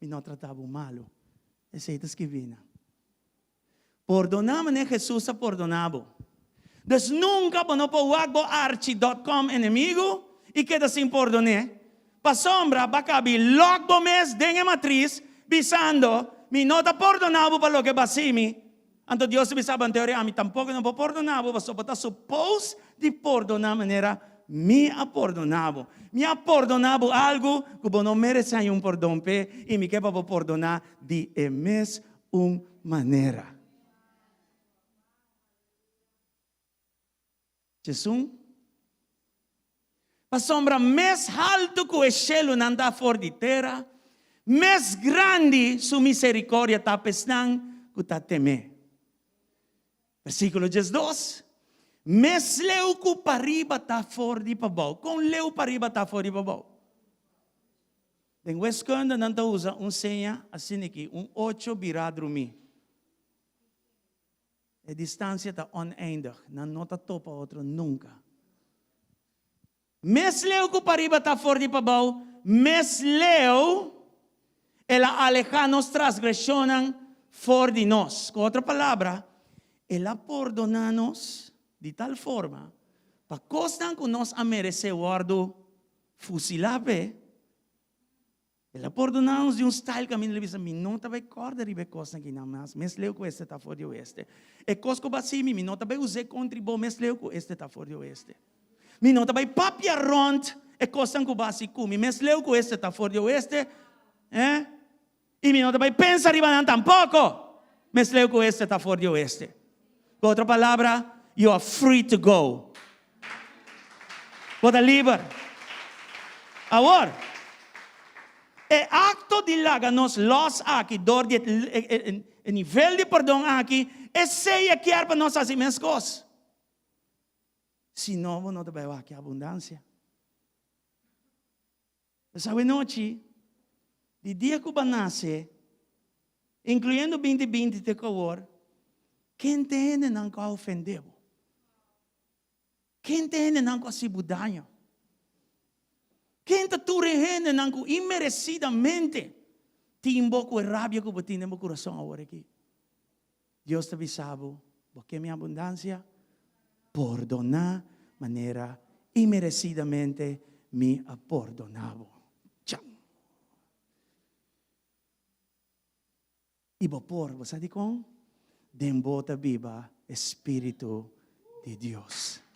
mi no a trata bo malu. Esei ta skibí nan. Pordoná manera Hesus a pordoná bo. Dus nunka bo no por wak bo archi dot com enemigu i keda sin pordon'é, pasobra bo a kabi lòk bo mes den e matris bisando, Mi no ta pordoná bo pa loke bo a hasi mi. Anto Dios ta bisa bo, Anto ami tampoko no por pordoná bo, pasobra bo ta supos di pordoná manera mi a pordoná bo. Mi a pordoná bo algu ku bo no meresé haña un pordon p'e, i mi ke pa bo pordoná di e mes un manera. Djesun, Pasobra mes haltu ku e shelunan ta for di tera, mes grandi su miserikordia ta pa esnan ku ta tem'é. Versíkulo 12, Mes leu ku pariba ta for di pabou. Kon leu pariba ta for di pabou? Den wiskunde nan ta usa un seña asin'aki, un ocho birá drumí. E distansia ta oneindig, nan no ta topa otro nunka. Mes leu ku pariba ta for di pabou, mes leu el a alehá nos transgreshonnan for di nos. Ku otro palabra, el a pordoná nos di tal forma pa kosnan ku nos a meresé wòrdu Fusilá p'e. El a pordoná nos di un style kaminda el a bisa, Mi no ta bai kòrda riba e kosnan aki nan mas, mes leu ku este ta for di oeste. E kos ku bo a hasi mi, mi no ta bai us'é kontra bo mes leu ku este ta for di oeste. Mi no ta bai papia rònt e kosnan ku bo a hasi ku mi, mes leu ku este ta for di oeste. Eh? I mi no ta bai pensa riba nan tampoko, mes leu ku este ta for di oeste. Ku otro palabra, you are free to go. Bo ta liber. Awor, e akto di laga nos lòs aki dor di e nivel di pordon aki, esei e kier pa nos hasi meskos. Si no, bo no ta bai wak e abundansia. Pues awenochi, di dia ku bo a nase, inkluyendo binti binti te ku awor, ken ta e hendenan ku a ofendé bo? Ken ta e hendenan ku a hasi bo daño? Ken ta tur e hendenan ku inmeresidamente tin bo ku e rabia ku bo tin den bo kurason awor aki? Dios ta bisa bo, Bo ke mi abundansia? Pordoná manera inmeresidamente mi a pordoná bo. Chan! I bo por, bo sa dikon? Den bo ta biba e Spiritu di Dios.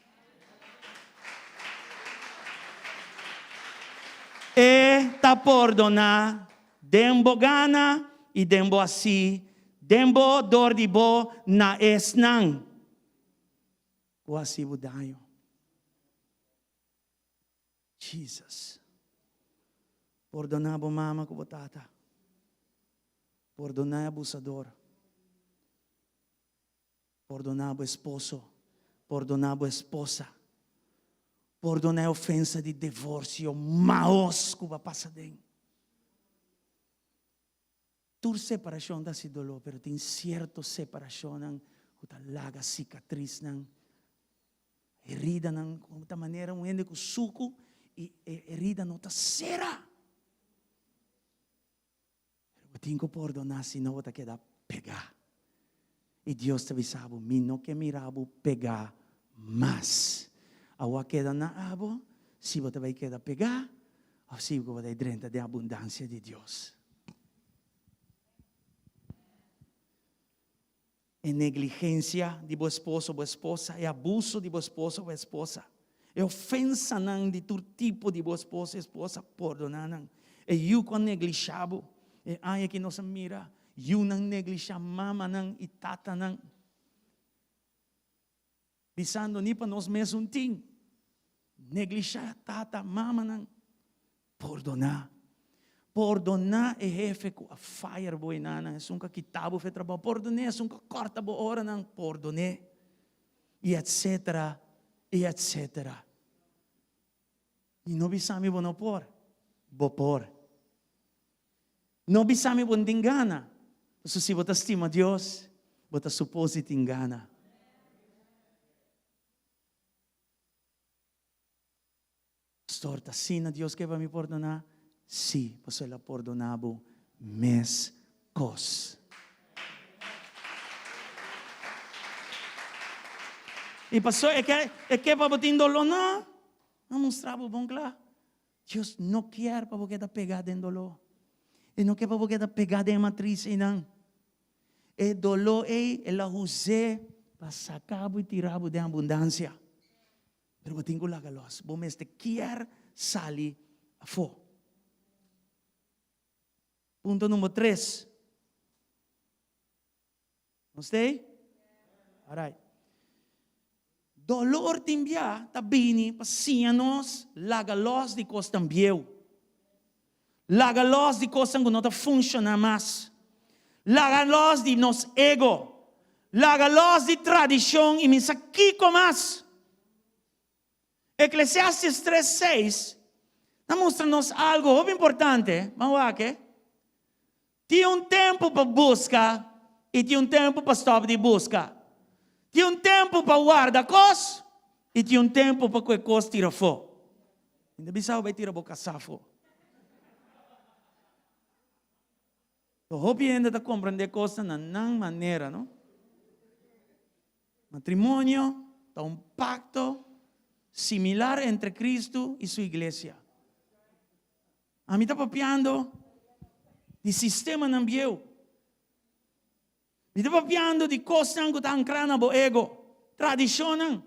E ta pordoná den bo gana i den bo hasí, den bo dor di bo na esnan ku a hasi bo daño. Jesus. Pordoná bo mama ku bo tata. Pordoná e abusador. Pordoná bo esposo. Pordoná bo esposa. Pordoná e ofensa di divorsio maos ku bo a pasa den. Tur separashon ta hasi doló, pero tin sierto separashonnan ku ta laga sikatrisnan, heridanan ku ta manera un hende ku suku i e herida no ta sera. Pero bo tin ku pordoná, sino bo ta keda pegá. I Dios ta bisa bo, Mi no ke mira bo pegá mas. Awor a keda na abo si bo ta bai keda pegá òf si bo ta bai drenta den abundansia di Dios. E negligensia di bo esposo o bo esposa, e abuso di bo esposo o bo esposa, e ofensanan di tur tipo di bo esposo o esposa, pordoná nan. E yu ku a neglishá bo, e aña ki nos a mira Yunan neglishá mamanan i tatanan, bisando ni pa nos mesun tin. Neglishá tata, mamanan. Pordoná. Pordoná e hefe ku a fire bo enanan, esun ku a kita bo for e trabou. Pordoné esun ku a kòrta bo oranan. Pordoné. I etsetera, i etsetera. I no bisa mi bo no por. Bo por. No bisa mi bo no tin gana. Pasobra si bo ta stima Dios, bo ta supos di tin gana. Pastor, ta asina Dios ke pa mi pordoná? Sí, pasobra el a pordoná bo mes kos. I pastor, e ke, e ke pa bo tin doló? No, a mustra bo bon kla. Dios no kier pa bo keda pegá den doló. E no ke pa bo keda pegá den e matris einan. E doló ei, el a us'é pa saka bo i tira bo den abundansia. Pero bo tin ku laga lòs. Bo mester kier sali afó. Punto number tres. Nos ta ei? Alright. Dolor tin bia ta bini pa siña nos laga lòs di kosnan bieu. Laga lòs di kosnan ku no ta funshoná mas. Laga lòs di nos ego. Laga lòs di tradishon i mi sa kiko mas. Eklesiastes tres seis ta mustra nos algu hopi importante. Ban wak e. Tin un tempu pa buska i tin un tempu pa stòp di buska. Tin un tempu pa warda kos i tin un tempu pa ku e kos tira afó. Mi ta bisa bo bai tira bo kasá afó. Hopi hende ta komprendé kosnan na nan manera, no? Matrimonio ta un pacto similar entre Cristo y su iglesia. Ami ta papiando di sistemanan bieu. Mi ta papiando di cosnan cu ta ancra na bo ego, tradicionnan,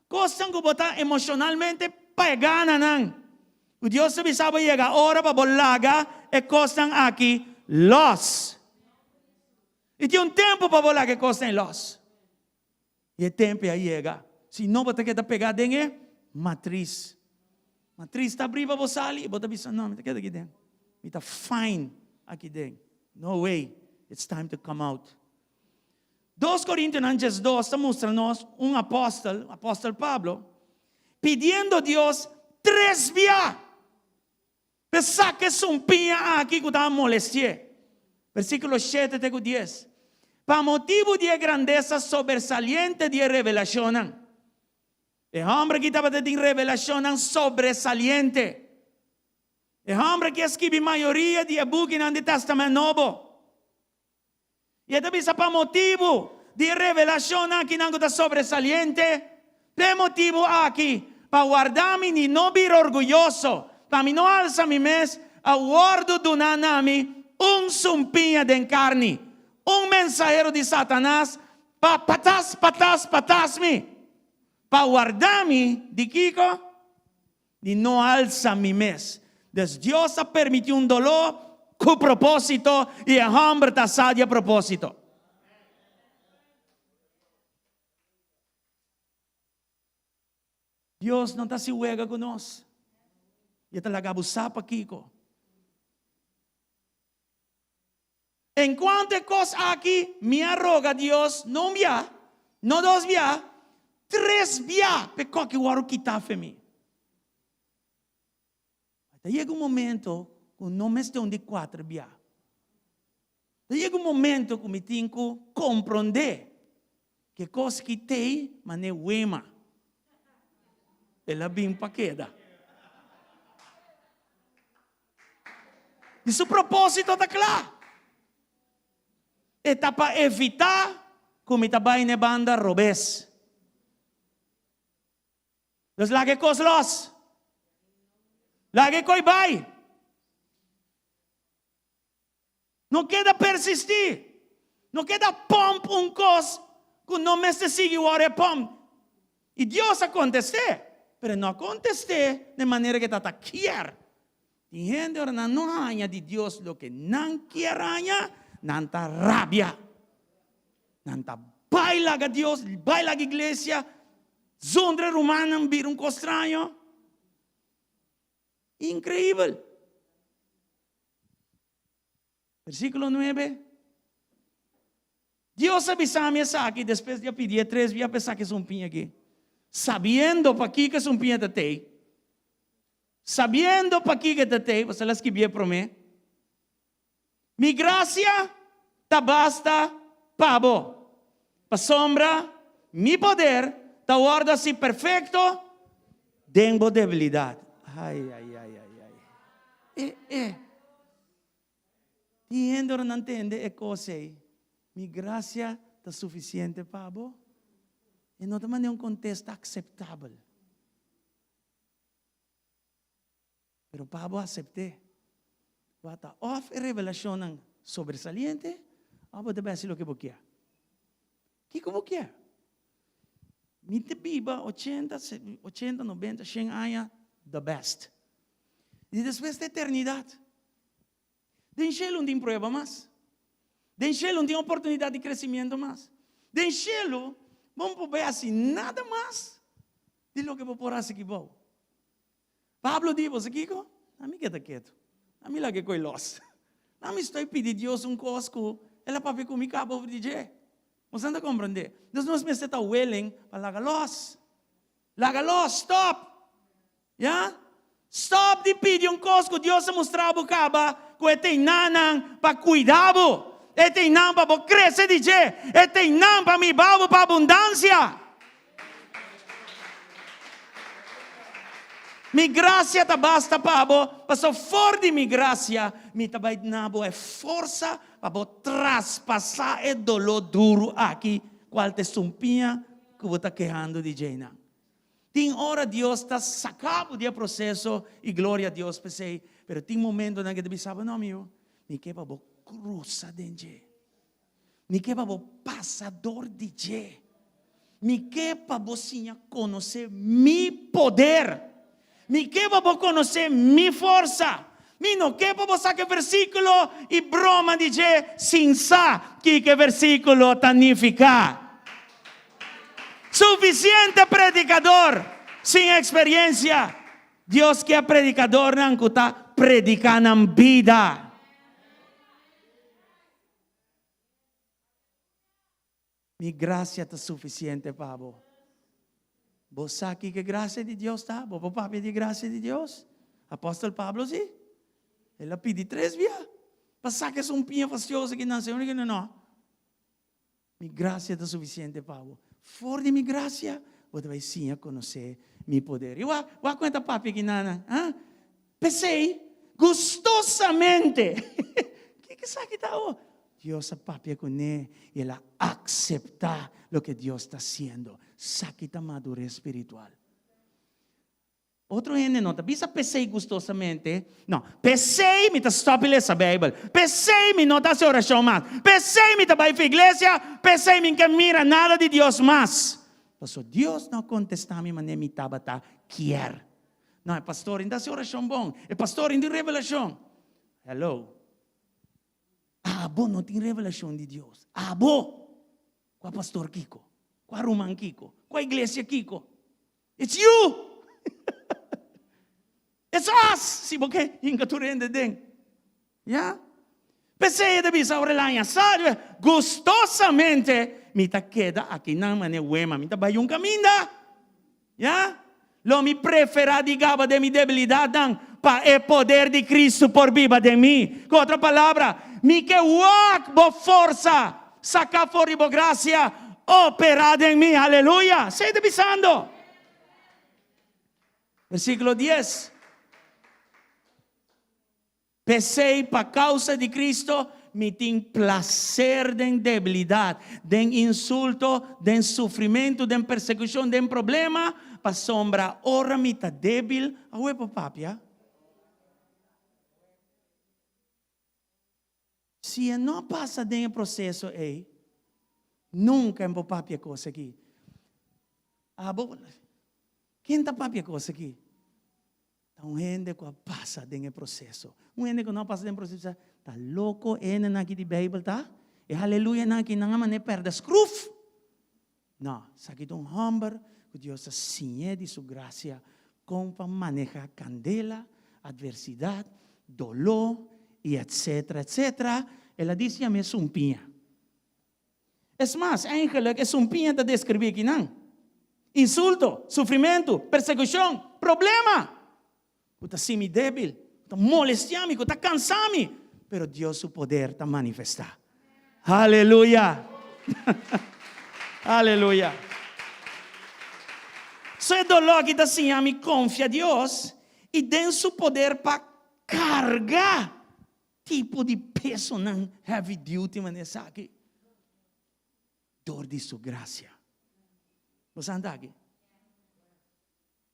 cosnan cu bo ta emocionalmente pega na nan. Cu Dios ta bisa bo yega ora pa bo laga e cosnan aki los. I tin un tempu pa bo laga e kosnan ei lòs. I e tempu ei a yega. Si no, bo ta keda pegá den e matris. Matris ta abrí pa bo sali i bo ta bisa, No, mi ta keda aki den. Mi ta fine aki den. No way. It's time to come out. Dos Korintionan 12 ta mustra nos un apòstel, apòstel Pablo, pidiendo Dios tres bia. P'e saka e sumpiña aki ku ta molesti'é. Versíkulo shete te ku dies. Pa motibu di e grandesa sobresaliente di e revelashonnan. E hòmber aki tabata tin revelashonnan sobresaliente. E hòmber aki a skibi mayoria di e bukinan di Tèstamènt Nobo. I e ta bisa pa motibu di e revelashonnan akinan ku ta sobresaliente, p'e motibu aki, pa warda mi di no bira orguyoso, pa mi no alsa mi mes, a wòrdu duná na mi un sumpiña den karni, un mensahero di Satanas, pa patas, patas, patas mi, pa warda mi di kiko? Di no alsa mi mes. Dus Dios a permiti un doló ku propósito i e hòmber ta sa di e propósito. Dios no ta hasi wega ku nos. I e ta laga bo sa pakiko. En kuanto e kos aki, mi a roga Dios no un bia, no dos bia, tres bia p'e koki wòrdu kitá fe mi. Ta yega un momento ku no mester un di kuater bia. Ta yega un momento ku mi tin ku komprondé ku e kos ki t'ei manera wema. El a bin pa keda. I su propósito ta kla. E ta pa evitá ku mi ta bai na e banda robes. Dus laga e kos los. Laga e koi bai. No keda persistí. No keda pòmp un kos ku no mester sigui wòrdu e pòmp. I Dios a kontest'é, pero e no a kontest'é den manera ku e tata kier. Tin hende ora nan no haña di Dios loke nan kier haña, nan ta rabia. Nan ta bai laga Dios, bai laga iglesia, zundra e rumannan bira un kos straño. Inkreibel! Versíkulo nuebe, Dios a bisa mi esaki despues di a pidié tres bia pa esaki sumpiña aki, sabiendo pakiko e sumpiña ta tei, sabiendo pakiko e ta tei, pasobra el a skibié promé, Mi grasia ta basta pa bo, pasobra mi poder ta wòrdu hasi perfekto den bo debilidat. Ai, ai, ai, ai, ai. E, e. Tin hende ora nan tende e kos ei, Mi grasia ta sufisiente pa bo? E no ta manera un kontesta akseptabel. Pero pa bo asept'é, bo a ta òf e revelashonnan sobresaliente òf bo ta bai hasi loke bo kier. Kiko bo kier? Mi ta biba ochenta, ochenta, nobenta, shen aña, the best. I despues ta eternidat. Den shelu no tin prueba mas. Den shelu no tin oportunidat di kresimiento mas. Den shelu bo no por bai hasi nada mas di loke bo por hasi aki bou. Pablo di, Bo sa kiko? Ami keda ketu. Ami laga e koi los. Ami stoi pidi Dios un kos ku el a papia ku mi kaba over di dje. Bo sa ta komprendé? Dus nos mester ta willing pa laga los. Laga los, stop! Ya? Stop di pidi un kos ku Dios a mustra bo kaba ku e tin nannan pa kuida bo. E tin nan pa bo krese di dje. E tin nan pa miba bo pa abundansia. Mi grasia ta basta pa bo, pasobra for di mi grasia mi ta bai duna bo e forsa pa bo traspasá e doló duru aki, kual ta e sumpiña ku bo ta kehando di djeinan. Tin ora Dios ta saka bo di e proseso i gloria a Dios p'esei, pero tin momentonan ku e ta bisa bo, No, amigo, mi ke pa bo krusa den dje. Mi ke pa bo pasa dor di dje. Mi ke pa bo siña konosé mi poder. Mi ke pa bo konosé mi forsa. Mi no ke pa bo saka e versíkulo i broma di dje sin sa kiko e versíkulo ta nifiká. Sufisiente predikador sin eksperensia. Dios ke predikadornan ku ta prediká nan bida. Mi gracia ta suficiente pa bo. Bo sa kiko e gracia di Dios ta? Bo por papia di e gracia di Dios? Apostel Pablo si. El a pidi tres bia pa saca esun piña fastioso ki nan. Señor di no. Mi gracia ta suficiente pa bo. For di mi gracia bo ta bai siña conoce mi poder. I wak, wak con e ta papia ki nan, ha? P'esei, gustosamente, kiko esaki ta awo? Dios a papia kuné i el a akseptá loke Dios ta hasiendo. Esaki ta madures spiritual. Otro hende no ta bisa p'esei gustosamente, no, p'esei mi ta stòp di lesa Beibel, p'esei mi no ta hasi orashon mas, p'esei mi ta bai for iglesia, p'esei mi no ke mira nada di Dios mas. Pasobra Dios no a kontestá mi manera mi tabata kier. No, e pastor inda hasi orashon bon. E pastor inda tin revelashon. Hello. Abo no tin revelashon di Dios. Abo. Kua pastor kiko? Kua ruman kiko? Kua iglesia kiko? It's you! 12 si bo ke hinka tur hende den. Ya. P'esei e ta bisa ora el haña sa, Gustosamente mi ta keda akinan manera wema, mi ta bai un kaminda. Ya. Lo mi preferá di gaba den mi debilidatnan pa e poder di Kristu por biba den mi. Ku otro palabra, mi ke wak bo forsa saká for di bo grasia operá den mi. Aleluya! Esei ta bisando. Versíkulo dies. P'esei, pa kousa di Cristo, mi tin plaser den debilidat, den insulto, den sufrimentu, den persekushon, den problema, pasobra ora mi ta débil, awe por papia. Si e no a pasa den e proseso ei, nunka e por papia kos aki. Abo, ken ta papia kos aki? Ta un hende ku a pasa den e proseso. Un hende ku no a pasa den e proseso bisa, ta loko e hendenan aki di Beibel ta? E haleluyanan aki nan a manera pèrdè skruf. No, esaki ta un hòmber ku Dios a siñ'é di su grasia kon pa manehá kandela, atversidat, doló i etsetera, etsetera. El a disi yam'é sumpiña. Es mas, eigenlik e sumpiña ta deskribí kinan, insulto, sufrimentu, persekushon, problema ku ta hasi mi débil, ku ta molestiá mi, ku ta kansá mi, pero Dios su poder ta manifestá. Aleluya! Aleluya! So e doló aki ta siña mi konfia Dios i den su poder pa karga tipo di pesonan heavy duty manera esaki dor di su grasia. Bo sa anta aki?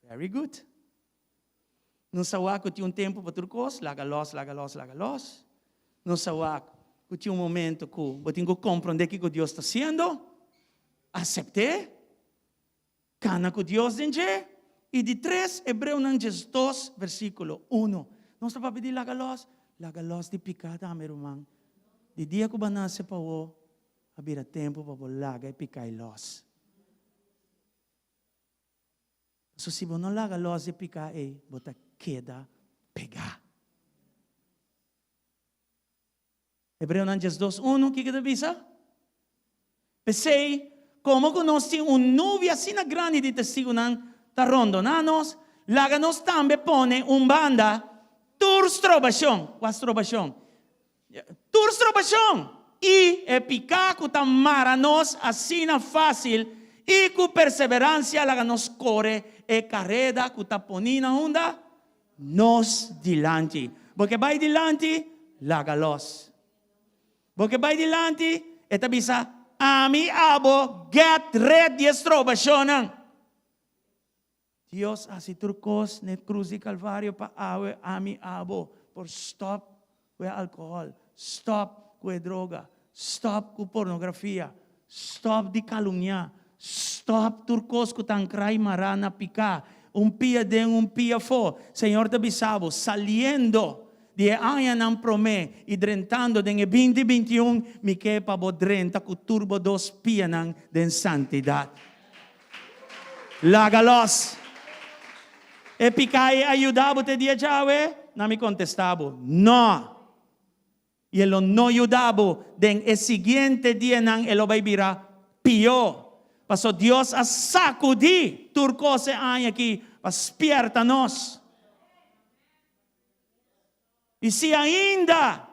Very good. Nos sa wak ku tin un tempu pa tur kos, laga lòs, laga lòs, laga lòs. Nos sa wak ku tin un momento ku bo tin ku komprondé kiko Dios ta hasiendo, asept'é, kana ku Dios den dje. I di tres, Hebreonan 12, versíkulo uno. Nos ta papia di laga lòs, laga lòs di piká tambe, ruman. Di dia ku bo a nase pa awor, a bira tempu pa bo laga e piká ei lòs. Pasobra si bo no laga lòs di e piká ei, bo ta keda pegá. Hebreonan 12, unu, kiko ta bisa? P'esei, komo ku nos tin un nubia asina grandi di testigunan ta rondoná nos, laga nos tambe pone un banda tur strobashon. Kua strobashon? Tur strobashon i e piká ku ta mara nos asina fásil i ku perseveransia laga nos kore e kareda ku ta poní na unda? Nos dilanti. Bo ke bai dilanti? Laga lòs. Bo ke bai dilanti? E ta bisa, Ami abo get red di e strobashonnan. Dios a hasi tur kos na e krus di Kalvario pa awe ami abo por stòp ku e alkohòl, stòp ku e droga, stòp ku pornografia, stòp di kalumniá, stòp tur kos ku ta ankra i mará na piká, un pia den un pia afó. Señor ta bisa bo, saliendo di e añanan promé i drentando den e binti 21, mi ke pa bo drenta ku tur bo dos pianan den santidat. Laga los. E piká ei a yuda bo te dia djawe? Na mi kontestá bo, Nò! I e lo no yuda bo. Den e siguiente dianan e lo bai bira pió. Pasobra Dios a sakudí tur kos e aña akí pa spièrta nos. I si ainda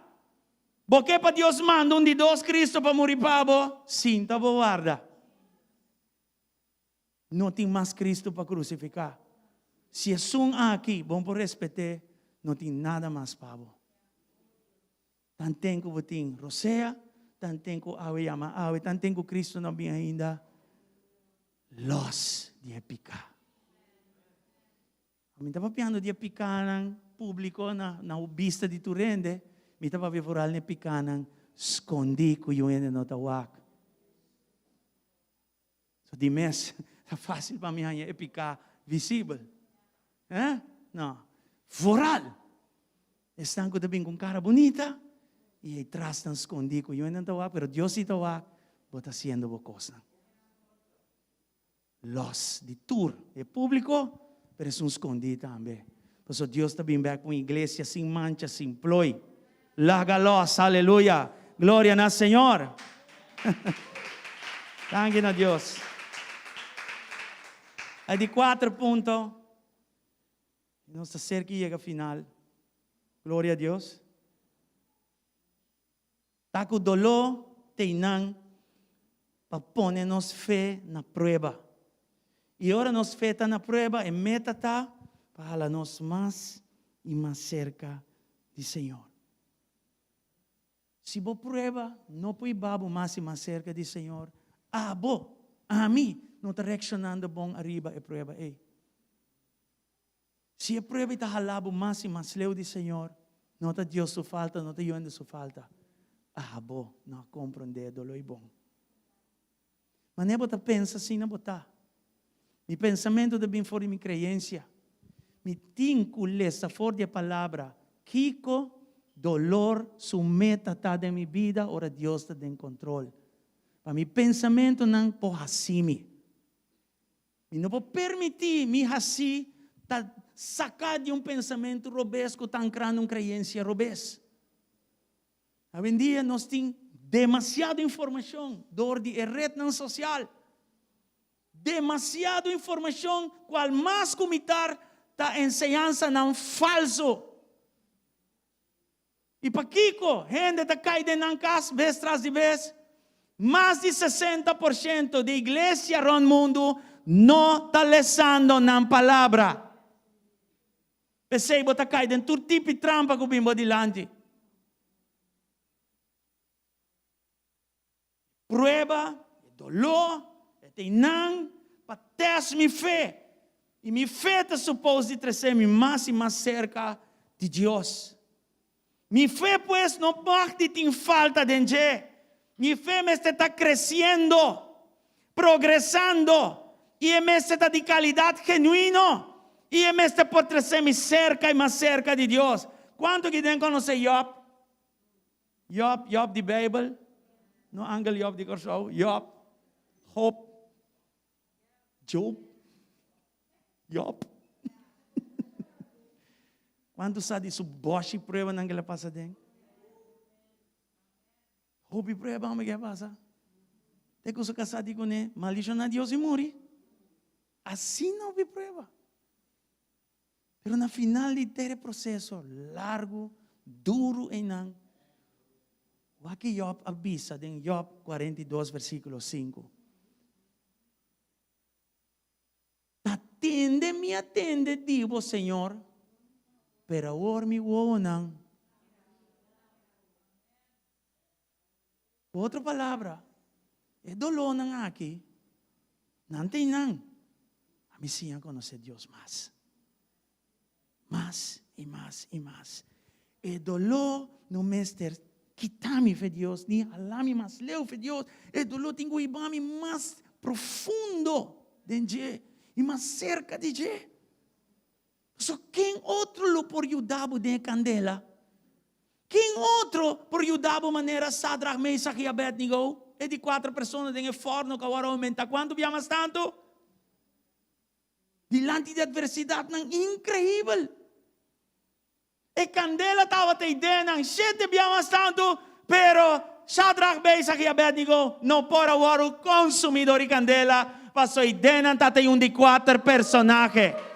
bo ke pa Dios manda un di dos Cristo pa muri pa bo, sinta bo warda. No tin mas Cristo pa crucifica. Si esun aki bon por respete, no tin nada mas pa bo. Tanten cu bo tin rosea, tanten cu awe yama awe, tanten cu Cristo no bin ainda, los di e pica. Mi ta papiando di e pikánan públiko na na bista di tur hende, mi ta papia foral na e pikánan skondí ku yu hende no ta wak. So di mes ta fásil pa mi haña e piká visibel. Eh? No. Foral! Esnan ku ta bin ku un kara bunita i ei tras nan skondí ku yu hende no ta wak, pero Dios sí ta wak, bo ta hasiendo bo kosnan. Los di tur e públiko, pero esun skondí tambe. Pasobra Dios ta bin bek pa un iglesia sin mancha, sin plooi. Laga los, aleluya! Gloria na Señor! Danki na Dios. E di kuater punto, nos ta serka yega final. Gloria a Dios. Ta ku doló teinan pa pone nos fe na prueba. I ora nos fe ta na prueba, e meta ta pa hala nos mas i mas serka di Señor. Si bo prueba no por hiba bo mas i mas serka di Señor, abo, ami, no ta reakshonando bon ariba e prueba ei. Si e prueba i ta hala bo mas i mas leu di Señor, no ta Dios su falta, no ta Yoende su falta. Abo no a komprondé e doló i bon. Manera bo ta pensa asina bo ta. Mi pensamentu ta bin for di mi kreensia. Mi tin ku lesa for di e palabra kiko dolor su meta ta den mi bida ora Dios ta den kontrol. Pa mi pensamentunan por hasi mi. Mi no por permití mi hasí ta saká di un pensamentu robes ku ta ankrá na un kreensia robes. Awendia nos tin demasiado informashon dor di e retnan sosial. Demasiado informashon kual mas ku mitar ta enseñansanan falso. I pakiko hende ta kai den nan kas bes tras di bes? Mas di 60% di iglesia rònt mundu no ta lesando nan palabra. P'esei bo ta kai den tur tipo di trampa ku bin bo dilanti. Prueba, e doló, e ta einan pa tèst mi fe. I mi fe ta supos di trese mi mas i mas serka di Dios. Mi fe pues no mag di tin falta den dje. Mi fe mester ta kresiendo, progresando, i e mester ta di kalidat genuino, i e mester por trese mi serka i mas serka di Dios. Kuantu ki den konosé Jòb? Job, Job di Bijbel, no Angel Job di Kòrsou, Job, Job, Job, Job. Kuantu sa di su bòshi pruebanan ku el a pasa den? Hopi prueba hombre ke a pasa. Te ku su kasá di kuné, maldishoná Dios i muri. Asina hopi prueba. Pero na final di ter e proseso largu, duru einan, wak ke Job a bisa den Job 42 versíkulo 5. Ta tende mi a tende di bo, Señor, pero awor mi wowonan. Ku otro palabra, e dolónan aki, nan ta einan. Ami siña konosé Dios mas. Mas i mas i mas. E doló no mester kita mi fe Dios, ni hala mi mas leu fe Dios. E doló tin ku hiba mi mas profundo den dje i mas serka di dje. Pasobra ken otro lo por yuda bo den e kandela? Ken otro por yuda bo manera Sadrach, Mesach i Abednego, e di kuater persona den e fòrno ku awor a oumentá kuantu bia mas tantu? Dilanti di atversidatnan inkreibel. E kandela tabata ei den nan shete bia mas tantu, pero Shadrach, Mesach i Abednego no por a wòrdu konsumí dor di kandela, pasobra ei den nan tabata ei un di kuater personahe.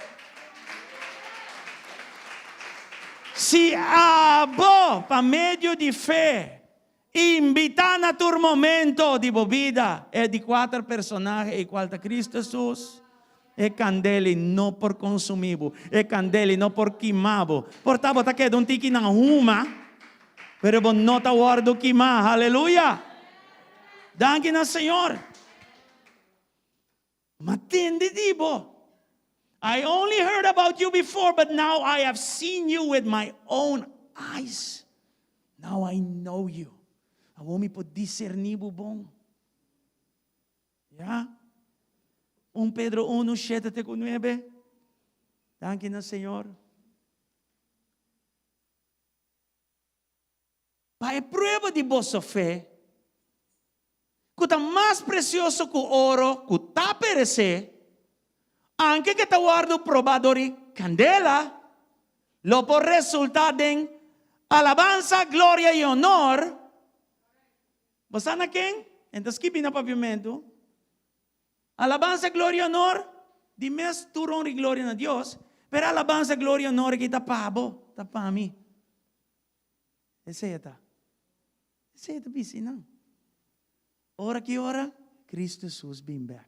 Si abo, pa medio di fe, invitá na tur momento di bo bida e di kuater personahe ei kual ta Cristo Jesus, e kandeli no por konsumí bo, e kandeli no por kimá bo. Por ta bo ta keda un tiki na huma, pero bo no ta wòrdu kimá. Haleluya! Danki na Señor. M'a tende di bo. I only heard about you before, but now I have seen you with my own eyes. Now I know you. Awor mi por diserní bo bon. Ya. 1 Pedro 1, 7 te ku 9. Danki na Señor. Pa e prueba di boso fe, ku ta mas presioso ku oro ku ta peresé, anke ke ta wòrdu probá dor di kandela. Lo por resultá den alabansa, gloria i honor. Bo sa na ken? En ta skibi na papiamentu. Alabansa, gloria i honor, di mes tur honra i gloria na Dios, pero alabansa, gloria i honor aki ta pa bo, ta pa mi. Esei e ta. Esei e ta bisi nan. Ora ki ora? Cristo Jesus bin bek.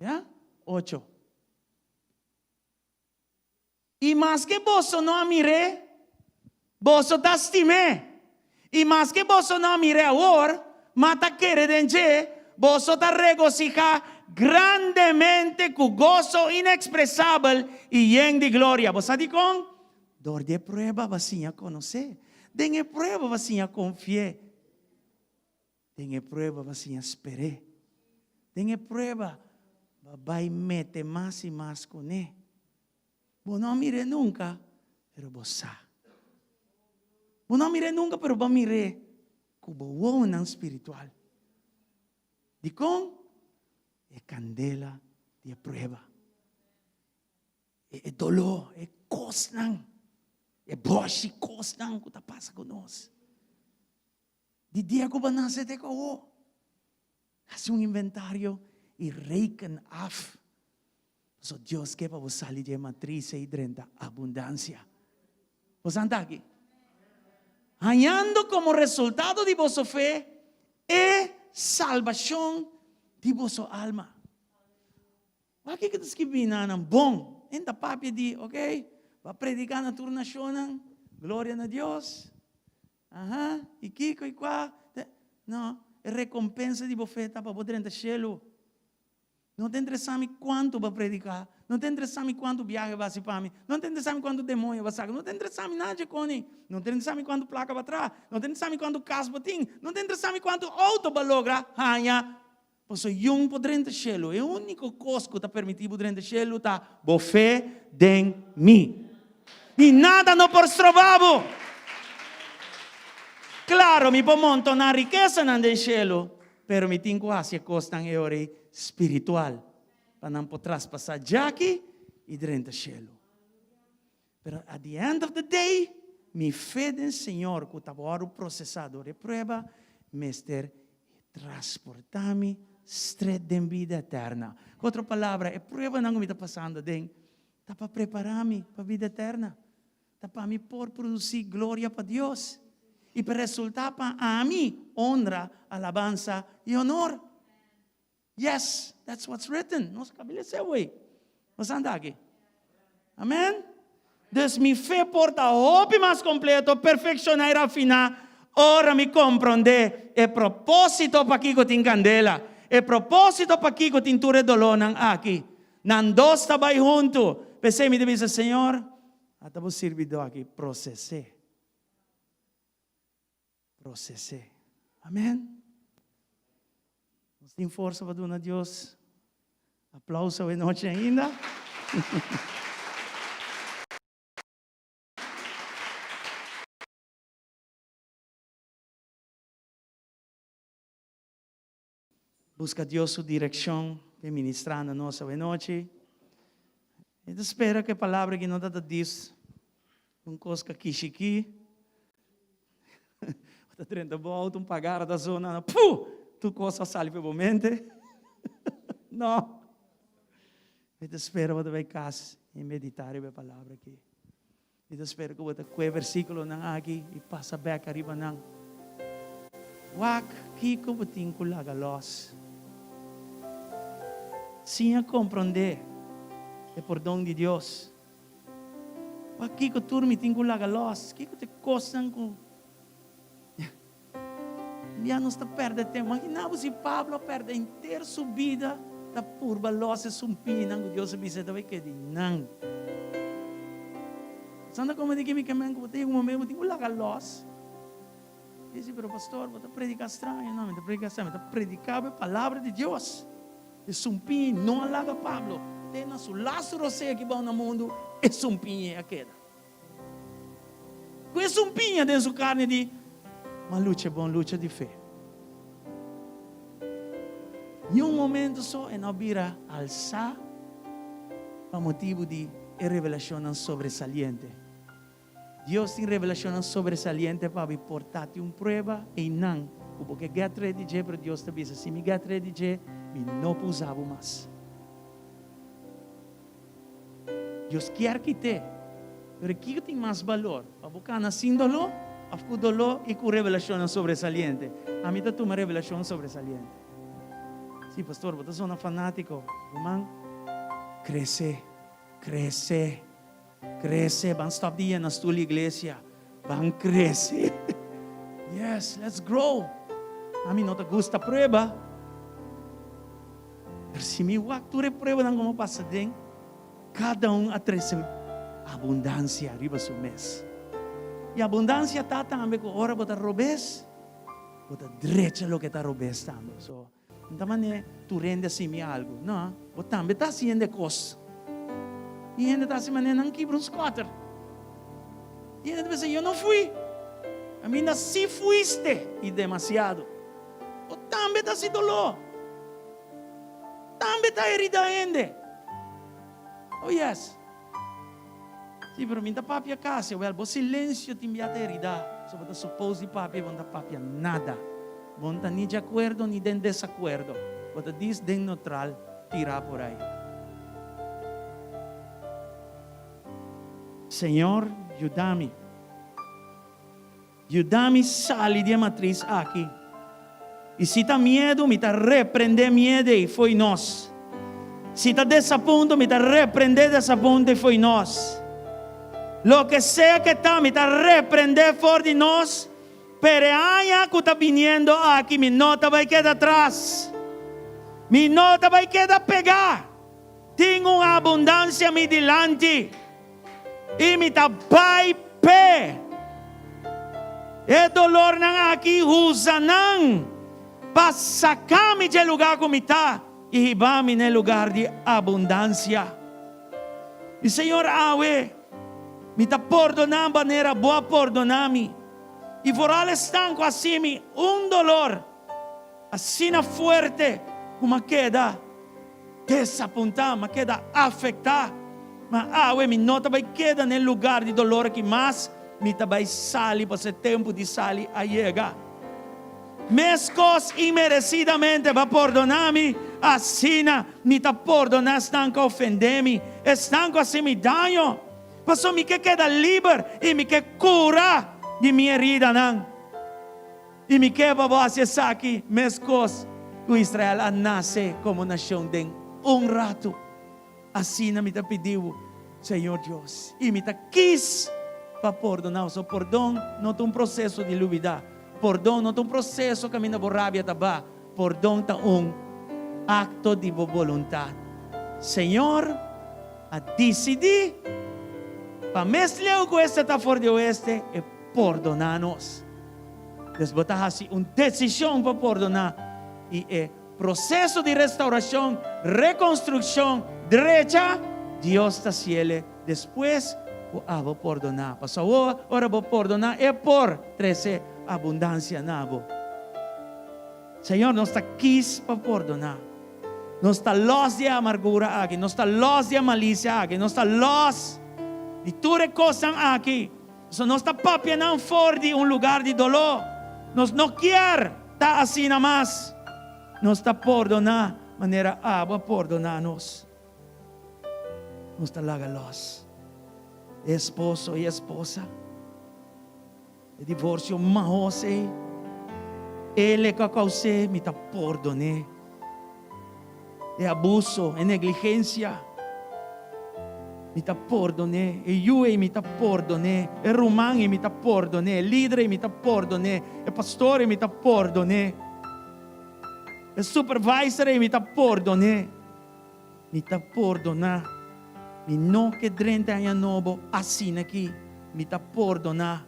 Ya? Ocho. I maske boso no a mir'é, boso ta stim'é. I maske boso no a mir'é awor, ma ta kere den dje, boso ta regosihá grandemente ku goso inèkspresabel i yen di gloria. Bo sa dikon? Dor di e prueba bo a siña konosé. Den e prueba bo a siña konfi'é. Den e prueba bo a siña sper'é. Den e prueba bo a bai mete mas i mas kuné. Bo no a mir'é nunka, pero bo sa. Bo no a mir'é nunka, pero bo a mir'é ku bo wowonan spiritual. Dikon? E kandela di e prueba. E doló, e kosnan, e bòshi kosnan ku ta pasa ku nos. Di dia ku bo nase te ku awo. Hasi un inventario i reken af. Pasobra Dios ke pa bo sali di e matris ei drenta abundansia. Bo sa aki? Hañando komo resultado di boso fe e salbashon di boso alma. Wak kiko ta skibí na nan bon. Nan ta papia di, ok, bo a prediká na tur nashonnan, gloria na Dios. Aha, i kiko i kua? No, e rekompensa di bo fe ta pa bo drenta shelu. No ta interesá mi kuantu bo a prediká, no ta interesá mi kuantu biahe bo a hasi pa mi, no ta interesá mi kuantu demoño bo a saka, no ta interesá mi nada dje koni, no ta interesá mi kuantu plaka bo a traha, no ta interesá mi kuantu kas bo tin, no ta interesá mi kuantu outo bo a logra haña. Pasobra yun por drenta shelu. E úniko kos ku ta permití bo drenta shelu ta bo fe den mi. I nada no por stroba bo. Klaro, mi por montoná rikesanan den shelu, pero mi tin ku hasi e kosnan e ora ei spiritual pa nan por traspasá djaki i drenta shelu. Pero at the end of the day, mi fe den Señor ku ta wòrdu prosesá dor e prueba mester transportá mi stret den bida eterna. Ku otro palabra, e pruebanan ku mi ta pasando aden ta pa prepará mi pa bida eterna. Ta pa mi por produsí gloria pa Dios i pa resultá pa ami honra, alabansa i honor. Yes, that's what's written. Nos a kabila esei awey. Nos anda aki. Amen? Dus mi fe por ta hopi mas kompleto, perfekshoná i rafiná ora mi komprondé e propósito pakiko tin kandela, e propósito pakiko tin tur e dolónan aki. Nan dos ta bai huntu. P'esei mi ta bisa, Señor, ata bo sirbidó aki, proses'é. Proses'é. Amen. Nos tin forsa pa duna Dios aplauso awe nochi ainda. Buska Dios su direkshon p'e ministrá na nos awe nochi. Mi ta spera ku e palabra aki no ta ta dis un kos ka kishikí. Bo ta drenta bo outo, un pagara ta zona, na puu! Tur kos a sali pa bo mente. No. Mi ta spera bo ta bai kas i meditá riba e palabra aki. Mi ta spera ku bo ta kue versíkulonan aki i pasa bèk ariba nan. Wak kiko bo tin ku laga lòs. Siña komprondé e pordon di Dios. Wak kiko tur mi tin ku laga lòs. Kiko ta e kosnan ku Ya nos ta pèrdè tempu. Maginá bo si Pablo a pèrdè henter su bida ta purba lòs e sumpinan ku Dios a bisa e ta bai keda einan. Santa Kome di kimi ke men ku bo ta yega un momento bo tin ku laga lòs. Dici, pero pastor, bo ta prediká straño. No, mi ta prediká straño, mi ta prediká bo e palabra di Dios. E sumpiña no a laga Pablo. Te na su lastu rosea aki bou na mundu, e sumpiña a keda. Ku e sumpiña den su karni di, M'a lucha e bon lucha di fe. Niun momento so e no a bira alsá pa motibu di e revelashonnan sobresaliente. Dios tin revelashonnan sobresaliente pa bo i por ta tin un prueba einan ku bo ke get ready dje, pero Dios ta bisa, si mi get ready dje, mi no por usa bo mas. Dios kier kit'é, pero kiko tin mas balor, pa bo kana sin doló òf ku doló i ku revelashonnan sobresaliente? Ami ta tuma revelashon sobresaliente. Sí, pastor, bo ta sona fanátiko. Ruman, krese, krese, krese. Ban stòp di yena stul iglesia. Ban krese. Yes, let's grow. Ami no ta gusta prueba. Pero si mi wak tur e pruebanan ku mi a pasa den, kada un a trese abundansia riba su mes. I abundansia ta tambe ku ora bo ta robes, bo ta drecha loke ta robes tambe. So, No ta manera tur hende a simi algu. No, bo tambe ta hasi hende kos. I hende ta hasi manera nan kibra un skòter. I hende ta pensa, yo no fui. Aminda si fuiste i demasiado. Bo tambe ta hasi doló. Tambe ta herida hende. Oh yes. Sí, pero mi ta papia kasi. Well, bo silencio tin bia ta herida. So bo ta suppose di papia y bo no ta papia nada. Bo no ta ni di acuerdo ni den desacuerdo. Bo ta dis den neutral tira por ahí. Señor, yuda mi. Yuda mi sali di e matris aki. I si ta miedu, mi ta reprendé miedu ei fo'i nos. Si ta desapunto, mi ta reprendé desapunto ei fo'i nos. Loke sea ke ta, mi ta reprendé for di nos, pero e aña ku ta biniendo aki mi no ta bai keda atras. Mi no ta bai keda pegá. Tin un abundansia mi dilanti. I mi ta bai p'e. E dolornan aki usa nan pa saka mi dje lugá ku mi ta i hiba mi n'e lugar di abundansia. I Señor, awe mi ta pordoná manera Bo a pordoná mi, i foral esnan ku a hasi mi un dolor asina fuerte ku mi a keda Desapuntá, m'a keda afektá. Ma awe mi no ta bai keda n'e lugar di dolor aki mas, mi ta bai sali pasobra e tempu di sali a yega. Meskos inmeresidamente bo a pordoná mi, asina mi ta pordoná esnan ku a ofendé mi, esnan ku a hasi mi daño, pasobra mi ke keda liber i mi ke kura di mi heridanan. I mi ke pa bo hasi esaki meskos ku Israel a nase komo nashon den un ratu. Asina mi ta pidi bo, Señor Dios, i mi ta kis pa pordoná bo. So pordon no ta un proseso di lubidá. Pordon no ta un proseso kaminda bo rabia ta ba. Pordon ta un akto di bo boluntat. Señor a disidí pa mes leu ku este ta for di oeste, e pordoná nos. Pues bo ta hasi un desishon pa pordoná i e proseso di restaurashon, rekonstrukshon, drecha, Dios ta hasiel despues ku abo pordoná. Pasobra awor ora bo pordoná e por trese abundansia na bo. Señor, nos ta kis pa pordoná. Nos ta lòs di e amargura aki, nos ta lòs di e malisia aki, nos ta lòs di tur e kosnan aki. Pasobra nos ta papia nan for di un lugar di doló. Nos no kier ta asina mas. Nos ta pordoná manera abo a pordoná nos. Nos ta laga lòs e esposo i esposa. E divorsio mahos ei, el e ku a kous'é, mi ta pordon'é. E abuso, e negligensia, mi ta pordon'é. E yu ei, mi ta pordon'é. E ruman ei, mi ta pordon'é. E lider ei, mi ta pordon'é. E pastor ei, mi ta pordon'é. E supervisor ei, mi ta pordon'é. Mi ta pordoná. Mi no ke drenta aña nobo asina aki. Mi ta pordoná.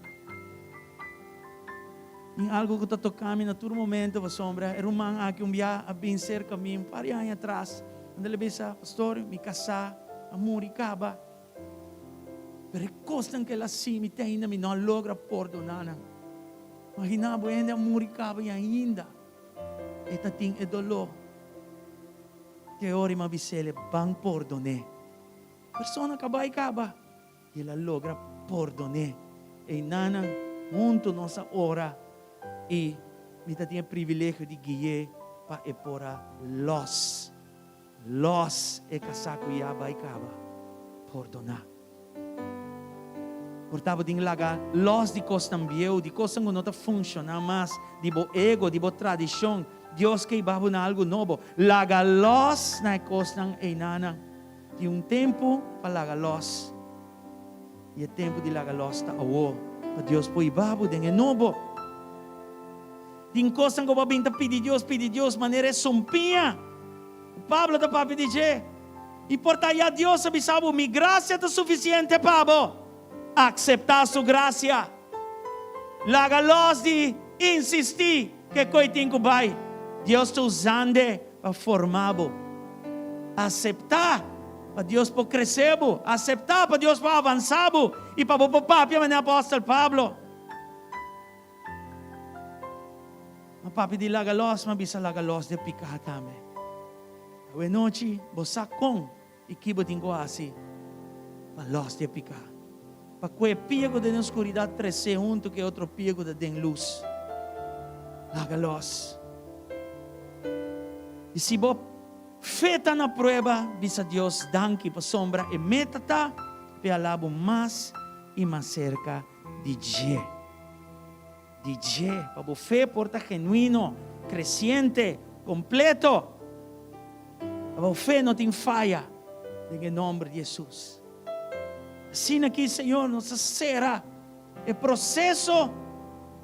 Tin algu ku ta toká mi na tur momento pasobra e ruman aki un bia a bin serka mi un par di aña atras. Unda el a bisa, Pastor, mi kasá a muri kaba. Pero e kosnan ku el a hasi mi te ainda mi no a logra pordoná nan. Imaginá bo hende a muri kaba i ainda e ta tin e doló. Te ora i mi a bis'el, Ban pordon'é. Persona ku a bai kaba. I el a logra pordon'é. Einanan huntu nos a ora i mi ta tin e privilegio di gui'é pa e por a lòs, lòs e kasá ku ya bai kaba. Pordoná. Por tabatin laga lòs di kosnan bieu, di kosnan ku no ta funshoná mas, di bo ego, di bo tradishon. Dios ke hiba bo na algu nobo. Laga lòs na e kosnan einanan. Tin un tempu pa laga lòs, i e tempu di laga lòs ta awor, pa Dios por hiba bo den e nobo. Tin kosnan ku bo a bin ta pidi Dios, pidi Dios manera e sumpiña ku Pablo ta papia di dje. I por ta ya Dios a bisa bo, Mi grasia ta sufisiente pa bo. Akseptá su grasia. Laga lòs di insistí ku e koi tin ku bai. Dios ta usand'e pa forma bo. Aseptá pa Dios por krese bo. Aseptá pa Dios por avansá bo i pa bo por papia manera apòstel Pablo. Ma papia di laga lòs, ma bisa laga lòs di e piká tambe. Awe nochi bo sa kon i ki bo tin ku hasi pa lòs di e piká. Pa ku e pia ku ta den oskuridat tresé huntu ku e otro pia ku ta den lus. Laga lòs. I si bo fe ta na prueba, bisa Dios danki pasobra e meta ta pa e hala bo mas i mas serka di dje. Di dje, pa bo fe por ta genuino, kresiente, kompleto. Pa bo fe no tin faya, den e nomber di Hesus. Asina aki, Señor, nos ta sera e proseso,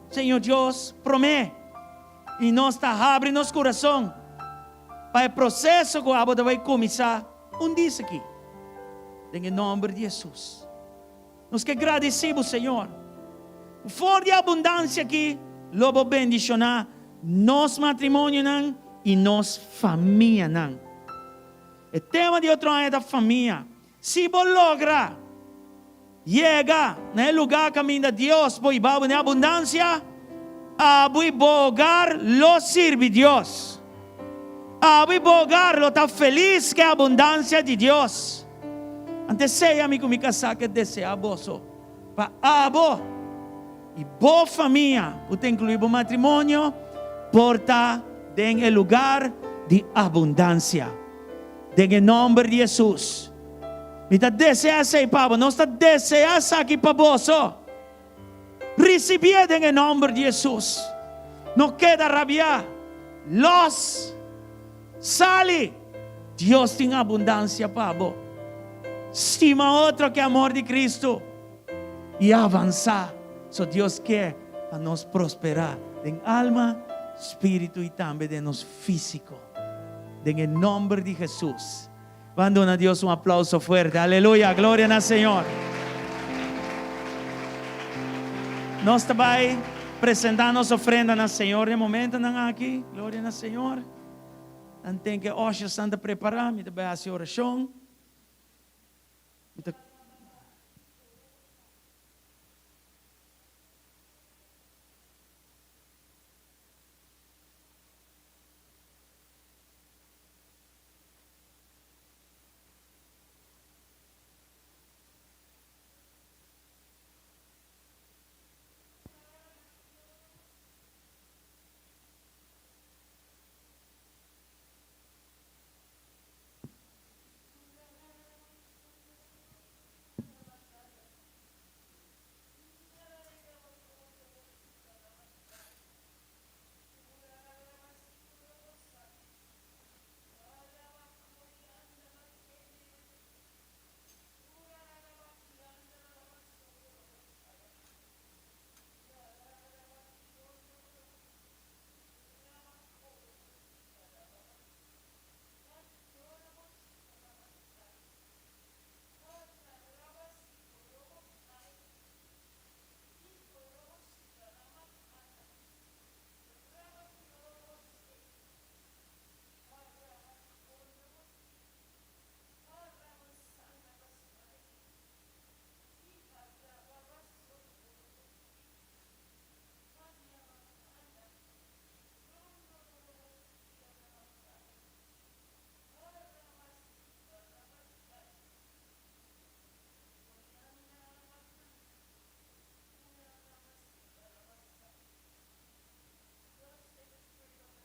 Señor Dios, promé, i nos ta habri nos kurason pa e proseso ku abo ta bai kuminsá un dis aki, den e nomber di Hesus. Nos ke gradisí bo, Señor, ku for di abundansia aki lo bo bendishoná nos matrimonionan i nos famianan. E tema di otro aña ta famia. Si bo logra yega na e lugá kaminda Dios por hiba bo den abundansia, abo i bo hogar lo sirbi Dios. Abo i bo hogar lo ta felis ku e abundansia di Dios. Ante esei ami ku mi kasá ke deseá boso pa abo i bo famia, ku ta inkluí bo matrimonio, por ta den e lugar di abundansia. Den e nòmber di Hesus. Mi ta deseá esei pa bo. Nos ta deseá esaki pa boso. Risibié den e nòmber di Hesus. No keda rabiá. Lòs. Sali. Dios tin abundansia pa bo. Stima otro ku e amor di Kristu i avansá. So Dios ke pa nos prosperá den alma, spiritu i tambe den nos físiko. Den e nòmber di Hesus. Ban duna Dios un aplauso fuerte. Aleluya! Gloria na Señor. Nos ta bai presenta nos ofrenda na Señor den momentonan aki. Gloria na Señor. Nan ten ke ushers-nan ta prepara. Mi ta bai hasi oracion. Mi ta.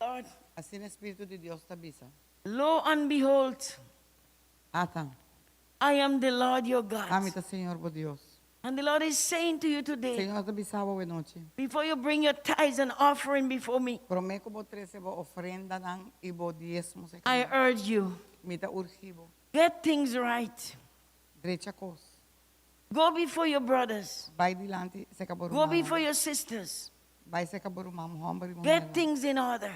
Lord. Asina Spiritu di Dios ta bisa. Lo and behold, Ata, I am the Lord your God. Ami ta Señor bo Dios. And the Lord is saying to you today, Señor ta bisa bo awe nochi. before you bring your tithes and offering before me, Promé ku bo trese bo ofrendanan i bo diesmo serka I mi. urge you, Mi ta urgi bo. get things right. Drecha kos. Go before your brothers. Bai dilanti serka bo Go rumannan. before your sisters. Bai serka bo ruman hòmber i Get muhernan. things in order.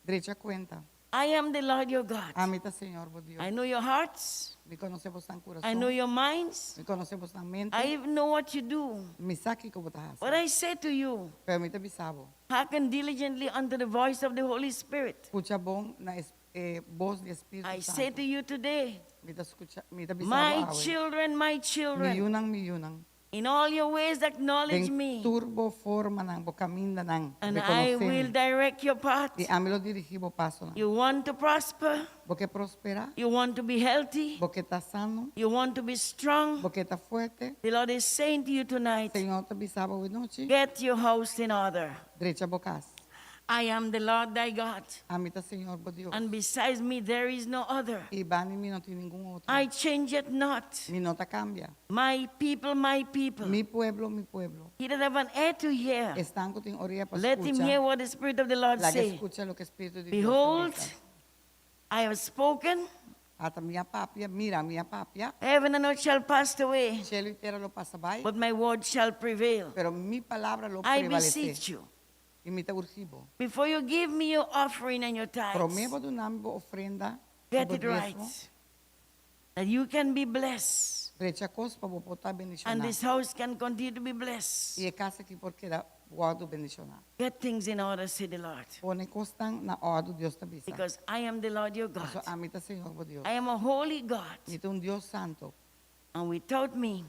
Drecha kuenta. I am the Lord your God. Ami ta Señor bo Dios. I know your hearts. Mi konosé bosnan kurason. I know your minds. Mi konosé bosnan mente. I even know what you do. Mi sa kiko bo ta hasi. What I say to you, Pero mi ta bisa bo. hearken diligently unto the voice of the Holy Spirit. Skucha bon na e bos di Spiritu I say Santu. to you today, Mi ta skucha, mi ta bisa bo my awe. children, my Mi children, yunan, mi yunan. in all your ways acknowledge Den me, tur bo formanan, bo kamindanan, and I rekonosé will mi. direct your path. I ami lo dirigí bo pasonan. You want to prosper, Bo ke prosperá, you want to be healthy, bo ke ta sano, you want to be strong. bo ke ta fuerte. The Lord is saying to you tonight, Señor ta bisa bo awe nochi, get your house in order. drecha bo kas. I am the Lord thy God, Ami ta Señor bo Dios. and besides me there is no other. I banda mi no tin ningun otro. I change it not. Mi no ta kambia. My people, my people. Mi pueblo, mi pueblo. He that have an ear to hear, Esnan ku tin orea pa let him hear skucha. what the Spirit of the Lord Laga say. skucha loke Spiritu di Dios ta Behold, bisa. I have spoken. Ata mi a papia, mira, mi a papia. Heaven and earth shall pass away, Shelu i tera lo pasa bai, but my word shall prevail. pero mi palabra lo I prevalesé. beseech you, I mi ta urgi bo. before you give me your offering and your Promé tithes, bo duna mi bo ofrenda i get bo it right, diesmo, that you can be blessed, drecha kos pa bo por ta and bendishoná. this house can continue to be blessed. I e kas aki por keda wòrdu bendishoná. Get things in order, say the Lord, Pone kosnan na òrdu, Dios ta bisa. because I am the Lord your God. Pasobra ami ta Señor bo Dios. I am a holy God, Mi ta un Dios santu. and without me,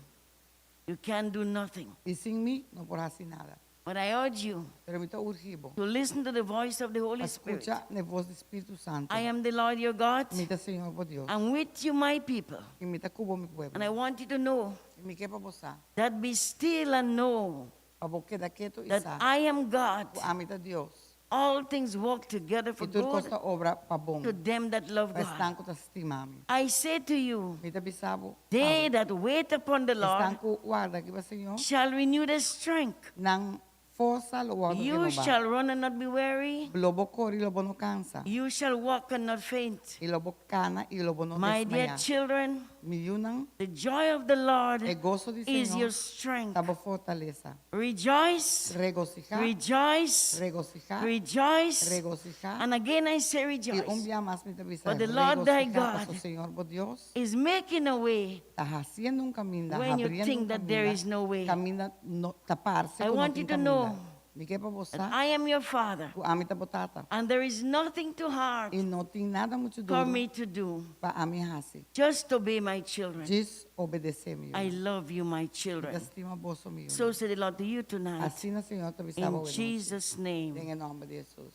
you can do nothing. I sin mi no por hasi nada. But I urge you Pero mi ta urgi bo to listen to the voice of the Holy pa Spirit. skucha na e vos di Spiritu Santu. I am the Lord your God, Mi ta Señor bo Dios. and with you, my people. I mi ta ku bo mi pueblo. And I want you to know I mi ke pa bo sa, that be still and know pa bo keda ketu i that sa I am God. ku ami ta Dios. All things work together for I tur kos good ta obra pa bon, to them that love pa esnan God. ku ta stima mi. I say to you, Mi ta bisa bo, they awe, that wait upon the esnan Lord ku warda riba Señor, shall renew their strength. nan forsa lo wòrdu You renobá. shall run and not be weary. Lo bo kore i lo bo no kansa. You shall walk and not faint. I lo bo kana i lo bo no My dear desmayá. children, Mi yunan, the joy of the Lord e goso di is Señor your strength. ta bo fortalesa. Rejoice, Regosihá, rejoice, regosihá, rejoice. regosihá. And again I say I un rejoice. bia mas mi ta bisa, For the Lord thy regosihá, God paso Señor bo Dios is making a way ta hasiendo un kaminda, when you habriendo think un that there kaminda, is no way. kaminda no ta parse I ku no want tin you to kaminda. know Mi ke pa bo that sa I am your father, ku ami ta bo tata. and there is nothing too hard I no tin nada muchu for duru me to do. pa ami hasi. Just obey my children. Djis obedesé mi I yunan. love you, my Mi ta children. stima boso mi So yunan. said the Lord to you tonight. Asina Señor ta bisa bo In awe nochi. Jesus' name. Den e nòmber di Hesus.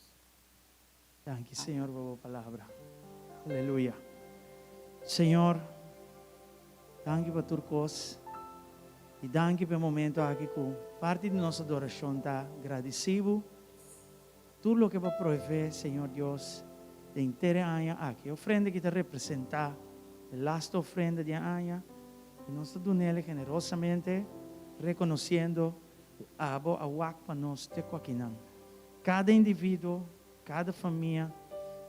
Danki, Señor, pa bo palabra. Aleluya. Señor, danki pa tur kos. I danki pa e momento aki ku parti di nos adorashon ta gradisí bo tur loke bo a proveé, Señor Dios, den henter e aña aki. E ofrenda aki ta representá e lastu ofrenda di e aña i nos ta dun'el generosamente rekonosiendo ku abo a wak pa nos te ku akinan. Kada individuo, kada famia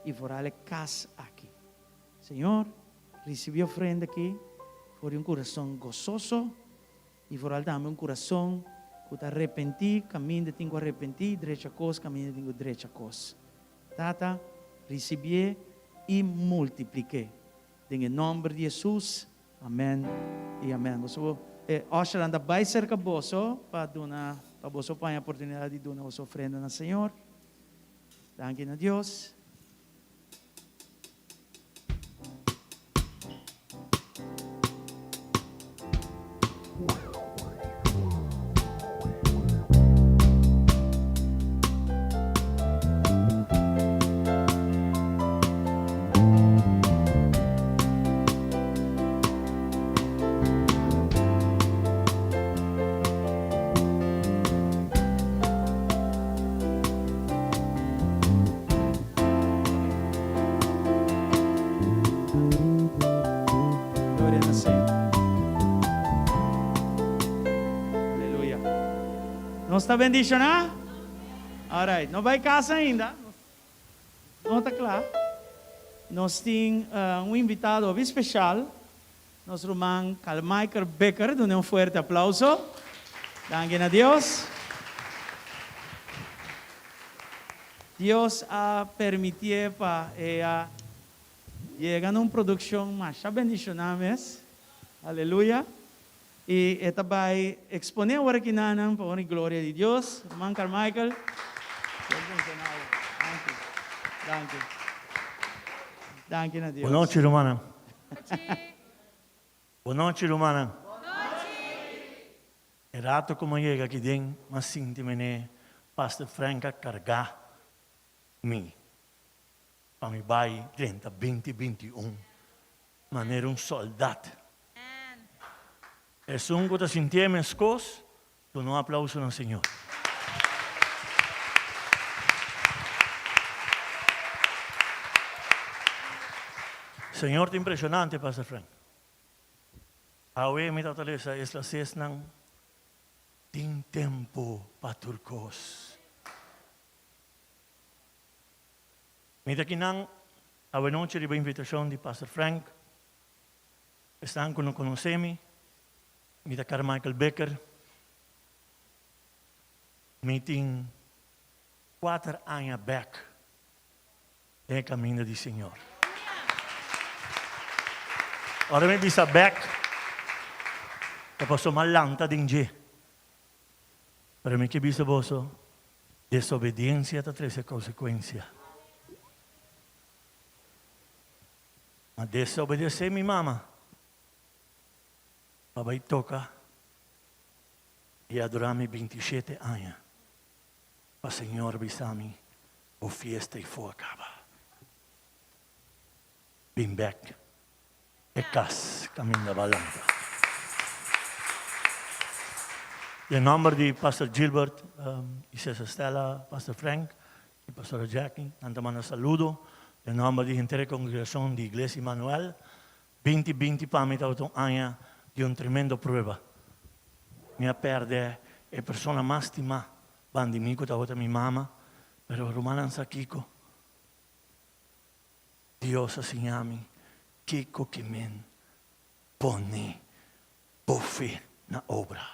i vooral e kas aki. Señor, ricibi ofrenda aki for di un curason gozoso y vooral tambe un curason cu ta arrepenti caminda tin cu arrepenti y drecha cos caminda tin cu drecha cos. Tata, ricibié y multipliqué. Den e nomber di Jesus, amen y amen. Boso e ushernan ta bay cerca boso pa duna pa boso paña oportunidad di duna boso ofrenda na Señor. Danki na Dios. Gloria na Señor. Aleluya. Nos ta bendishoná? Alright. No bai kas ainda. No ta kla. Nos tin un invitado hopi speshal, nos ruman Carmichael Becker. Dun'e un fuerte aplauso. Danki na Dios. Dios a permitié pa e a yega na un produkshon masha bendishoná mes. Aleluya. I e ta bai eksponé awor aki nanan pa honra i gloria di Dios. Ruman Carmichael. Dios bendishoná bo. Danki. Danki. Danki na Dios. Bon nochi rumannan. Bon nochi rumannan. E rato ku mi a yega aki den mi a sinti mene Pastor Frank a kargá mi pa mi bai drenta binti 21 manera un sòldat. Esun ku ta sintié meskos, duna un aplauso na Señor. Señor ta impreshonante, Pastor Frank. Awe mi tabata lesa es lasesnan, Tin tempu pa tur kos. Mi ta kinan awenochi riba invitashon di Pastor Frank. Esnan ku no konosé mi, mi ta Carmichael Becker. Mi tin kuater aña bèk den e kaminda di Señor. Ora mi bisa bèk, ta pasobra mi a lanta den dje. Pero mi ke bisa boso, desobediensia ta trese konsekuensia. Ma desobedesé mi mama pa bai toka i adorá mi 27 aña pa Señor bisa mi, Bo fiesta i fo a kaba. Bin bek e kas kaminda bo a lanta. Den nomber di Pastor Gilbert i Cesar Stella, Pastor Frank i Pastora Jackie, nan ta manda saludo den nomber di henter e kongregashon di Iglesia Immanuel. 2020 pa mi tabata un aña di un tremendo prueba. Mi a pèrdè e persona mas stimá banda di mi ku tabata mi mama, pero rumannan sa kiko? Dios a siña mi kiko ki men pone bo fe na obra.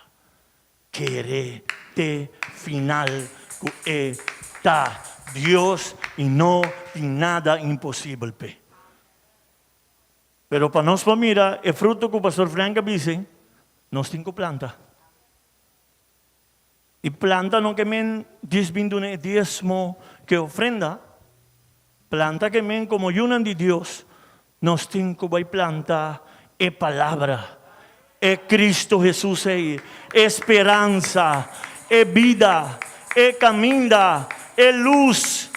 Kere te final ku e ta Dios i no tin nada imposibel p'e. Pero pa nos por mira e fruto ku Pastor Frank a bisa, nos tin ku planta. I planta no ke men djis bin duna e diesmo ke ofrenda, planta ke men komo yunan di Dios nos tin ku bai planta e palabra, e Cristo Jesus ei, e speransa, e bida, e kaminda, e lus.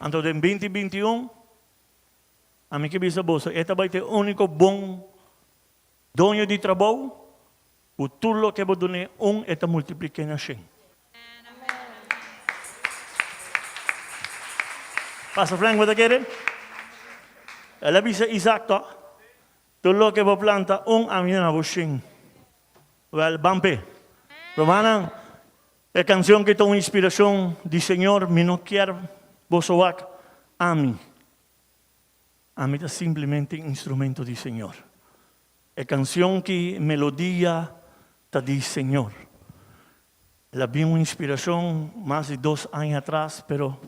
Anto den 2021 ami ke bisa boso e ta bai ta e úniko bon Doño di trabou, ku tur loke bo dun'é un e ta multiplik'é na shen. Pastor Frank, bo ta kere? El a bisa Isaac tòg, Tur loke bo planta un, ami na bo shen. Wèl, ban p'e. Rumannan, e kanshon ki ta un inspirashon di Señor, mi no kier boso wak ami. Ami ta simplemente instrumento di Señor. E cancion ki melodia ta di Señor. El a bin un inspiracion mas di dos aña atras, pero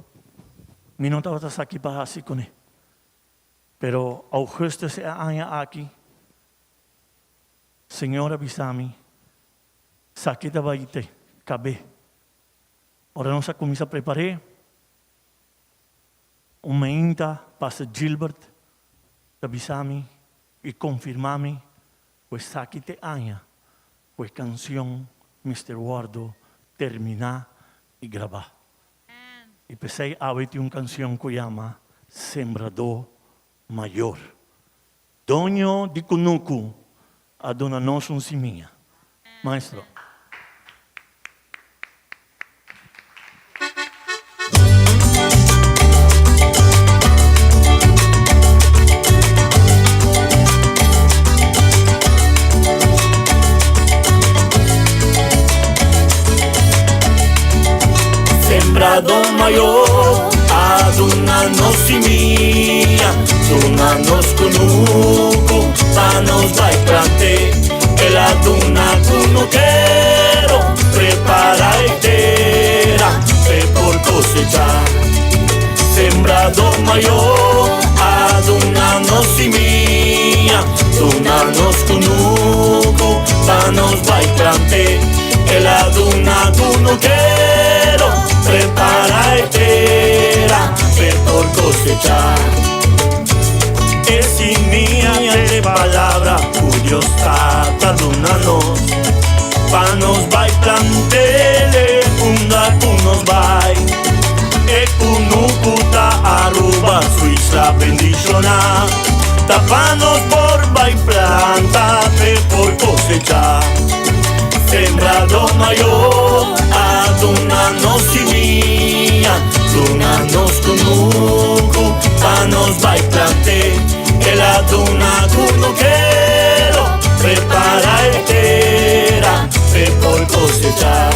mi no tabata sa ki pa haci cune. Pero augustus e aña aki, Señor a bisa mi, sa ki ta bay te cabe. Ora nos a cuminsa prepare, Un mainta Pastor Gilbert ta bisa mi i konfirmá mi ku esaki t'e aña ku e kansion mester wòrdu terminá i grabá. I p'esei awe tin un kansion ku yama Sembradó Mayor. Doño di kunuku a duna nos un simia. Maestro. Sembradó mayó a duna nos simia, duna nos kunuku pa nos bai plant'é. El a duna kunukero prepará e tera p'e por kosechá. Sembradó mayó a duna nos simia, duna nos kunuku pa nos bai plant'é. El a duna kunukero prepara e tera p'e por kosechá. E simia t'e palabra ku Dios Tata duna nos, pa nos bai plant'el unda ku nos bai. E kunuku ta Aruba, su isla bendishoná, ta pa nos por bai planta p'e por kosechá. Sembradó mayó a duna nos simia, duna nos kunuku pa nos bai plant'é. El a duna kunukero prepará e tera p'e por kosechá.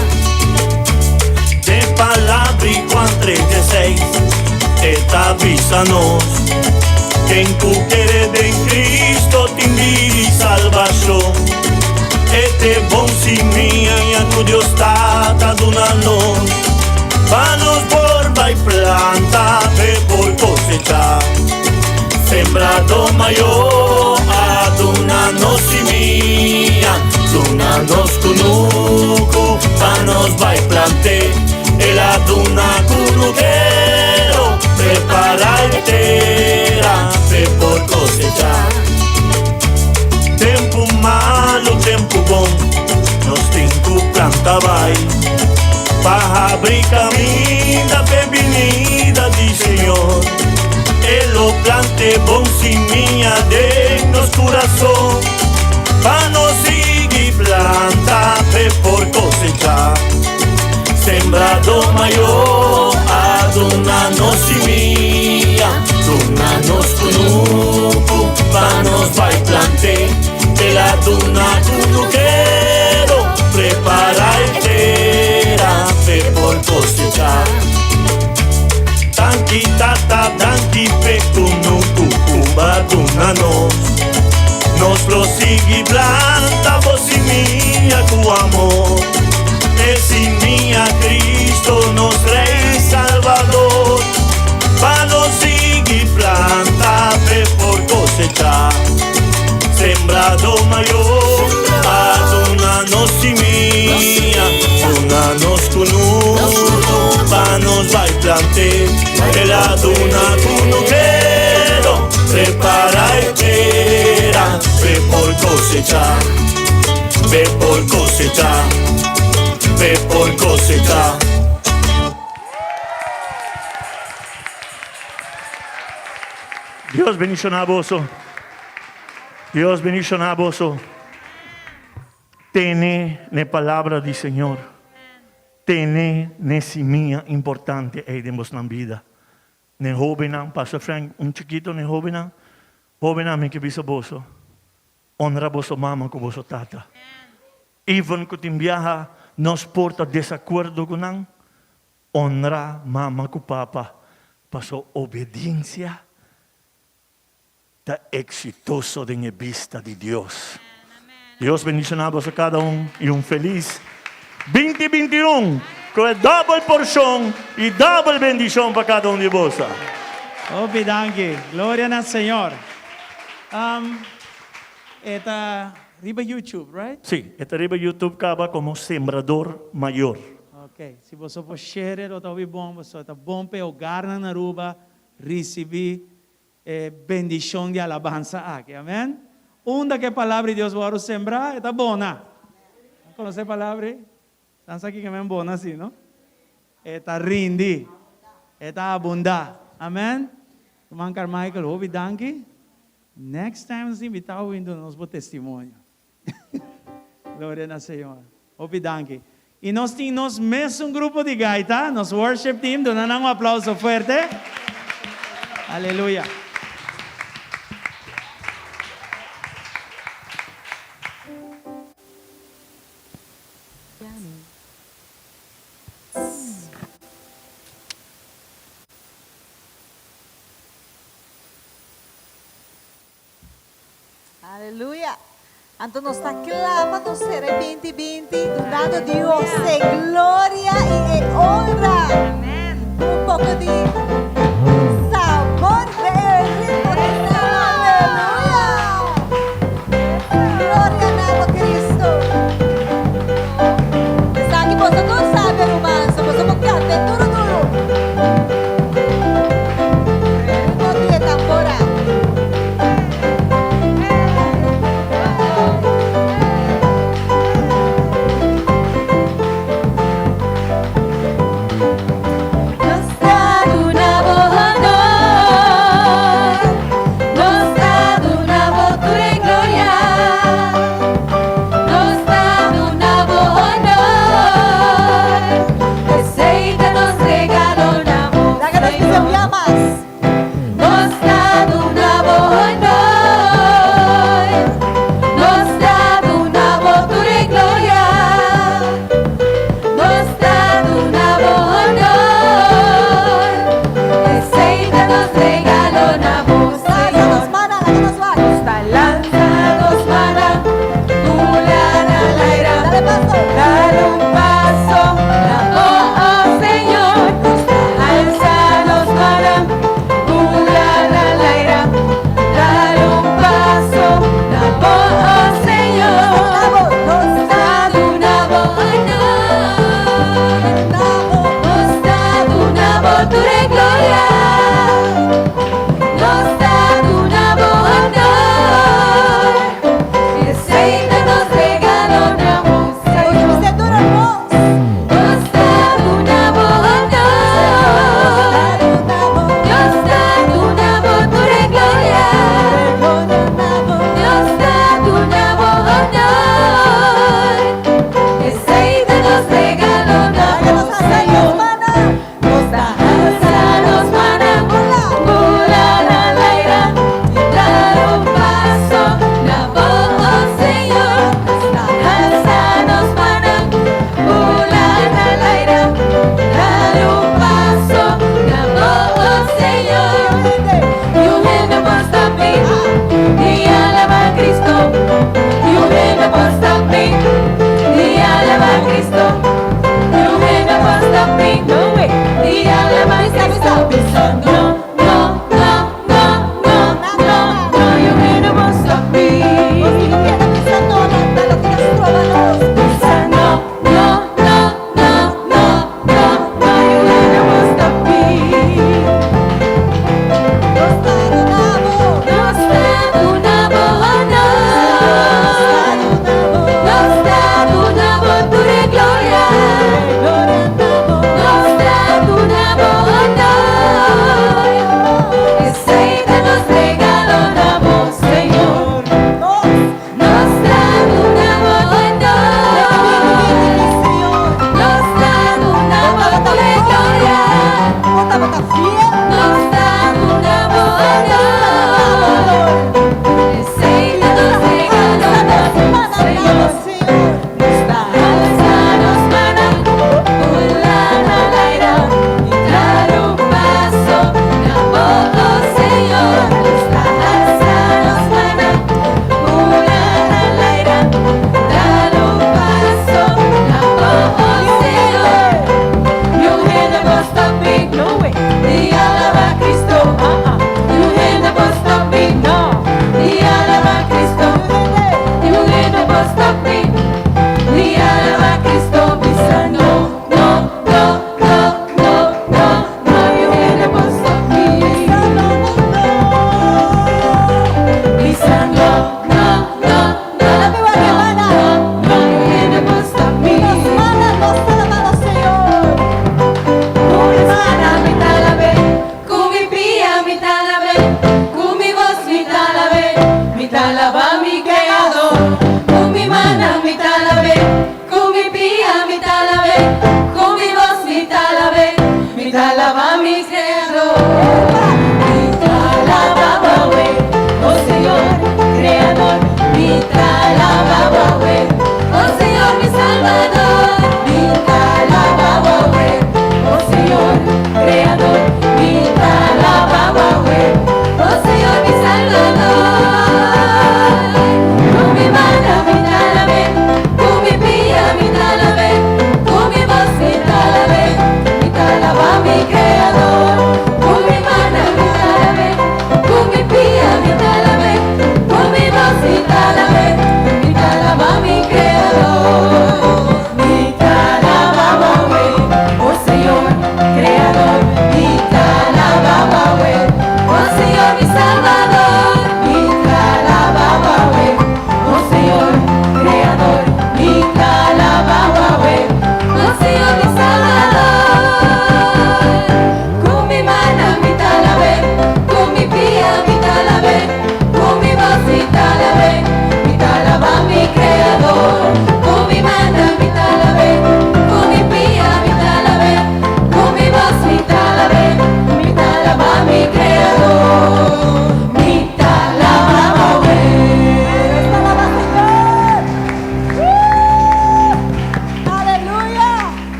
Den palabra i Juan tres dieseis e ta bisa nos, Ken ku kere den Cristo tin bida i salbashon. E t'e bon simia ku Dios Tata duna nos, pa nos por bai planta p'e por kosechá. Sembradó mayó a duna nos simia, duna nos kunuku pa nos bai plant'é. El a duna kunukero prepará e tera p'e por kosechá. Tempu malu, tempu bon, nos tin ku planta bai pa habri kaminda p'e binida di Señor. E lo plant'e bon simia den nos kurason pa nos sigui planta p'e por kosechá. Sembradó mayó a duna nos simia, duna nos kunuku pa nos bai plant'é. El a duna kunukero prepará e tera p'e por kosechá. Danki Tata, danki p'e kunuku ku b'a duna nos. Nos lo sigui planta bo simia ku amor. E simia Cristo nos Rey Salvador. Pa nos sigui planta p'e por cosechá. Sembradó mayó a duna nos simia, duna nos kunuku pa nos bai plant'é. El a duna kunukero prepara e tera p'e por cosechá. P'e por cosechá, p'e por cosechá. Dios bendiciona boso. Dios bendiciona boso. Tene n'e palabra di Señor. Tene n'e simia importante ei den bosnan bida. N'e hobennan, Pastor Frank, un chikito n'e hobennan. Hobennan, mi ke bisa boso, honra boso mama ku boso tata. Even ku tin biaha nos por ta desakuerdo ku nan, Honra mama ku papa paso obediencia ta exitoso den e bista di Dios. Dios bendiciona boso cada un y un feliz 2021 cu e double porcion y double bendicion pa cada un di boso. Hopi danki. Gloria na Señor. Um, e ta riba YouTube, right? Sí, e ta riba YouTube caba como Sembrador Mayor. Ok, si boso por share lo ta hopi bon, boso ta bon pa e hogarnan na Aruba ricibi e bendicion di alabansa aki. Amen. Unda cu e palabra di Dios worde sembra, e ta bona. Nan conoce e palabra ei? Nan sa kico men bona si, no? E ta rindi. E ta abunda. Amen. Ruman Carmichael, hopi danki. Next time nos invita bo bin duna nos bo testimonio. Gloria na Señor. Hopi danki. Y nos tin nos mesun grupo di gaita, nos worship team, duna nan un aplauso fuerte. Aleluya. Aleluya. Anto nos ta kla pa nos sera e 2020 dunando Dios e gloria i e honra. Un poko di sabor den e ritmo di Aleluya. Gloria na bo Cristo. Esaki boso tur sabi ruman, so boso por canta duro duro. Ritmo di e tambora. Nos ta duna.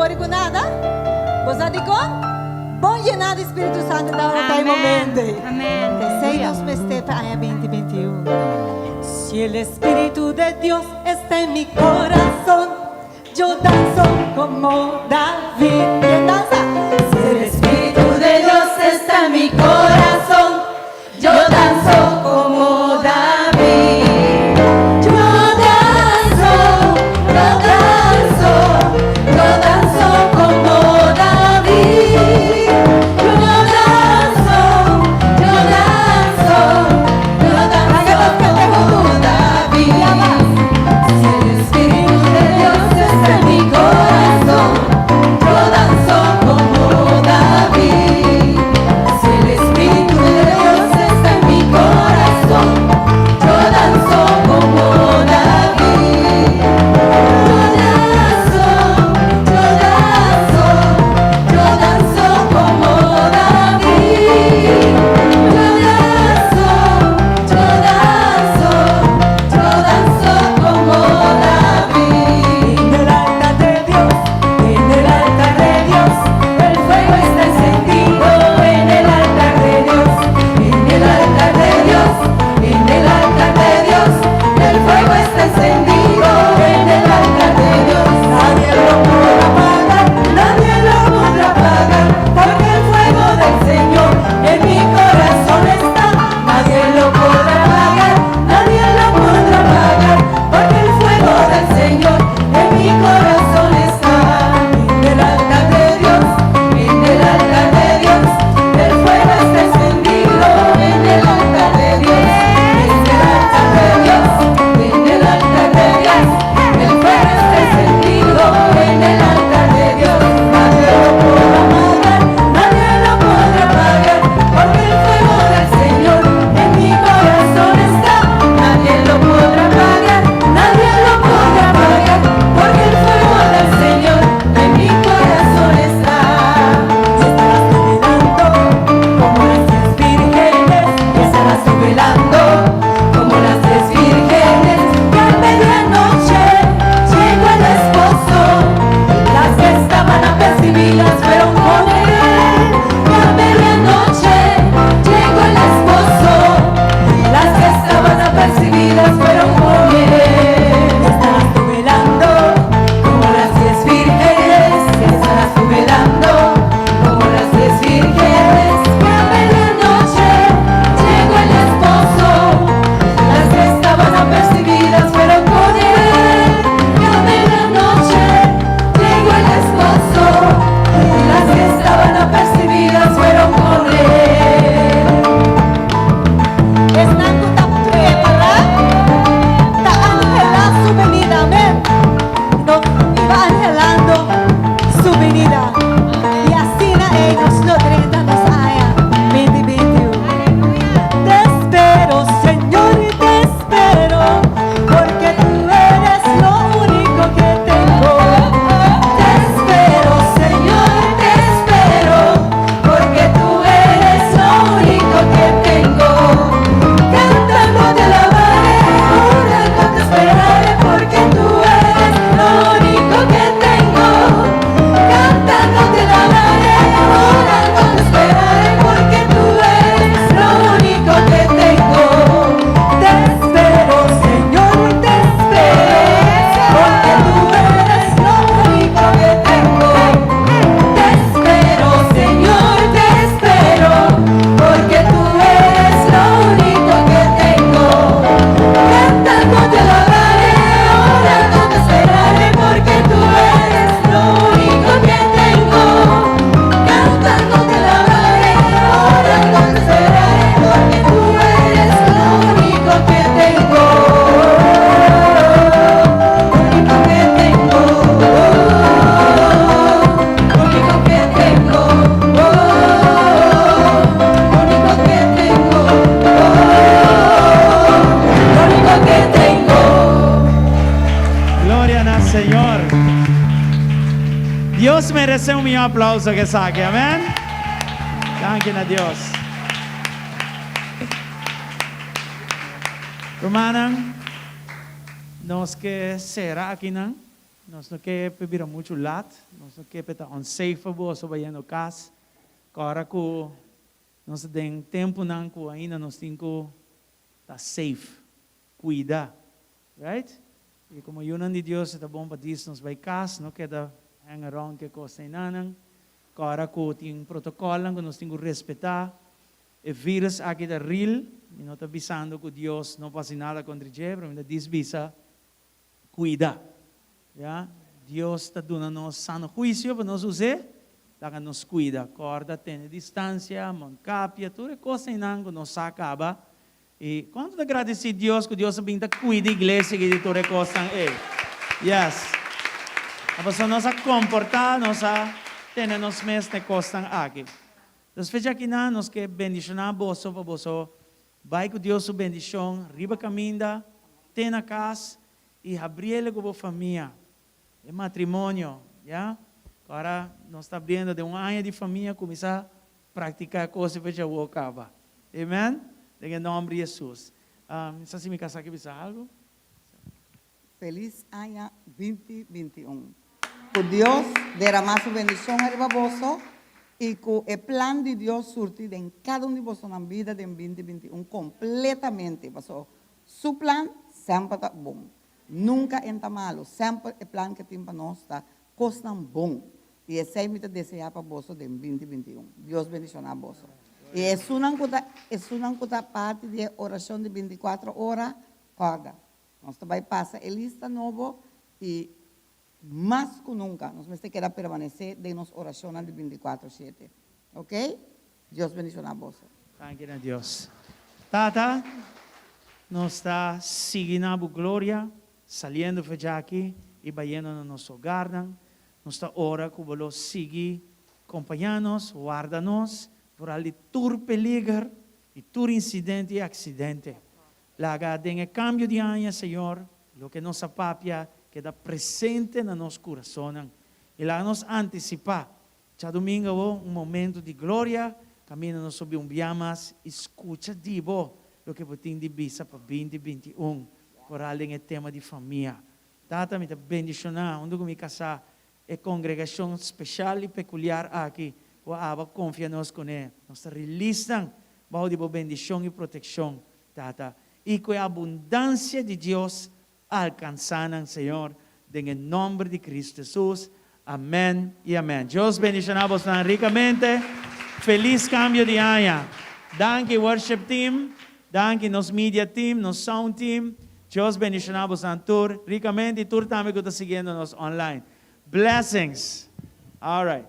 wori ku nada. Bo sa dikon? Bon yená di Spiritu Santu tabata e momento ei. P'esei nos mester pa aña 2021. Si el Espíritu de Dios está en mi corazón, yo danzo como David. Ken dansa? Si el Espíritu de Dios está en mi corazón, yo danzo como David. Yo danzo, yo danzo, yo danzo como David. Yo danzo, yo danzo, yo danzo como David. Si el Espíritu de Dios está en mi corazón, yo danzo como David. Si el Espíritu de Dios está en mi corazón, yo danzo como David. Yo danzo, yo danzo, yo danzo como David. Yo danzo, yo danzo, yo danzo como David. En el altar de Dios, en el altar de Dios, el fuego está encendido. En el altar de Dios, en el altar de Dios, en el altar de Dios, el fuego está encendido. En el altar de Dios, nadie lo podrá apagar, nadie lo podrá apagar, porque el fuego del Señor en mi corazón está. Nadie lo podrá apagar, nadie lo podrá apagar, porque el fuego del Señor en mi corazón está. En el altar de Dios, en el altar de Dios, el fuego está encendido. En el altar de Dios, en el altar de Dios, en el altar de Dios, el fuego está encendido. En el altar de Dios, nadie lo podrá apagar, nadie lo podrá apagar, porque el fuego del Señor en mi corazón está. Nadie lo podrá apagar, nadie lo podrá apagar, porque el fuego del Señor en mi corazón está. Y estarás tú velando como las 10 vírgenes, y estarás tú velando como las 10 vírgenes, que a medianoche llegó el esposo, las que estaban apercibidas fueron con él. Que a medianoche llegó el esposo, las que estaban apercibidas fueron con él. Estarás tú velando como las 10 vírgenes, estarás tú velando como las 10 vírgenes, que a medianoche llegó el esposo, las que estaban apercibidas fueron con él. Que a medianoche llegó el esposo, las que estaban apercibidas fueron con él. Esnan ku ta prepará, ta anhelá su benida, amèn. Nos ta anhelando su benida. I asina ei nos lo drenta nos aña 2021. Te espero, Señor, te espero, porque tú eres lo único que tengo. Te espero, Señor, te espero, porque tú eres lo único que tengo. Cantando te alabaré, orando te esperaré, porque tú eres lo único que tengo. Cantando te alabaré, orando te esperaré, porque tú eres lo único que tengo. Te espero, Señor, te espero, porque tú eres lo único que tengo. Te espero, Señor, te espero, porque tú eres lo único que tengo. Cantando te alabaré, orando te esperaré, porque tú eres lo único que tengo. Cantando te alabaré, orando te esperaré, porque tú eres lo único que tengo. Único que tengo. Único que tengo. Único que tengo. Único que tengo. Gloria na Señor. Dios meresé un mihó aplouso ku esaki, amèn? Danki na Dios. Rumannan, nos ke sera akinan. Nos no ke pa bira muchu lat, nos no ke pa ta unsafe pa boso bayendo kas. Kòrda ku nos ta den tempunan ku ainda nos tin ku ta safe, kuida, right? I komo yunan di Dios e ta bon pa dis nos bai kas, no keda hang around ku e kos einanan. Kòrda ku tin protokòlnan ku nos tin ku respetá. E virus aki ta real, mi no ta bisando ku Dios no por hasi nada kontra dje, pero mi ta dis bisa Cuida. Ya. Dios ta duna nos sano huicio pa nos us'é, laga nos cuida. Corda tene distancia, mondkapje, tur e cosnan ku nos sa caba. I cuanto ta gradici Dios cu Dios a bin ta cuida iglesia aki di tur e cosnan ei? Yes. Pasobra nos a comporta, nos a tene nos mes na e cosnan aki. Nos fecha akinan nos ke bendiciona boso pa boso Bai ku Dios su bendishon riba kaminda te na kas i habriele ku bo famia, e matrimonio, ya. Ora nos ta abriendo den un aña di famia kuminsá praktiká e kos i fecha awor kaba. Amen. Den e nòmber di Hesus. Mi sa si mi kasá ke bisa algu. Felis aña 2021. Ku Dios deramá su bendishon ariba boso i ku e plan di Dios surti den kada un di bosonan bida den 2021 kompletamente, paso su plan semper ta bon. Nunka en ta malu, semper e plan ke tin pa nos ta kosnan bon. I esei mi ta deseá pa boso den 2021. Dios bendishoná boso. I esunnan ku ta esunnan ku ta parti di e orashon di 24 ora, kòrda, Nos ta bai pasa e lista nobo i mas ku nunka nos mester keda permanesé den nos orashonnan di 24 shete. Ok? Dios bendishoná boso. Danki na Dios. Tata, nos ta sigui na bo gloria, saliendo for djaki i bayendo na nos hogarnan. Nos ta ora ku bo lo sigui kompañá nos, warda nos, foral di tur peliger, di tur insidente i aksidente. Laga den e kambio di aña, Señor, loke nos a papia keda presente na nos kurasonnan i laga nos antisipá djadumingu awo un momentu di gloria kaminda nos lo bin un bia mas i skucha di Bo loke Bo tin di bisa pa 2021, foral den e tema di famia. Tata, mi ta bendishoná huntu ku mi kasá e kongregashon speshal i pekuliar aki ku a aba konfia nos kuné. Nos ta rilis nan bou di Bo bendishon i protekshon, Tata, i ku e abundansia di Dios alkansá nan, Señor, den e nòmber di Kristu Hesus. Amèn i amèn. Dios bendishoná bosnan rikamente. Felis kambio di aña. Danki worship team, danki nos media team, nos sound team. Dios bendishoná bosnan tur rikamente i tur tambe ku ta siguiendo nos online. Blessings. Alright.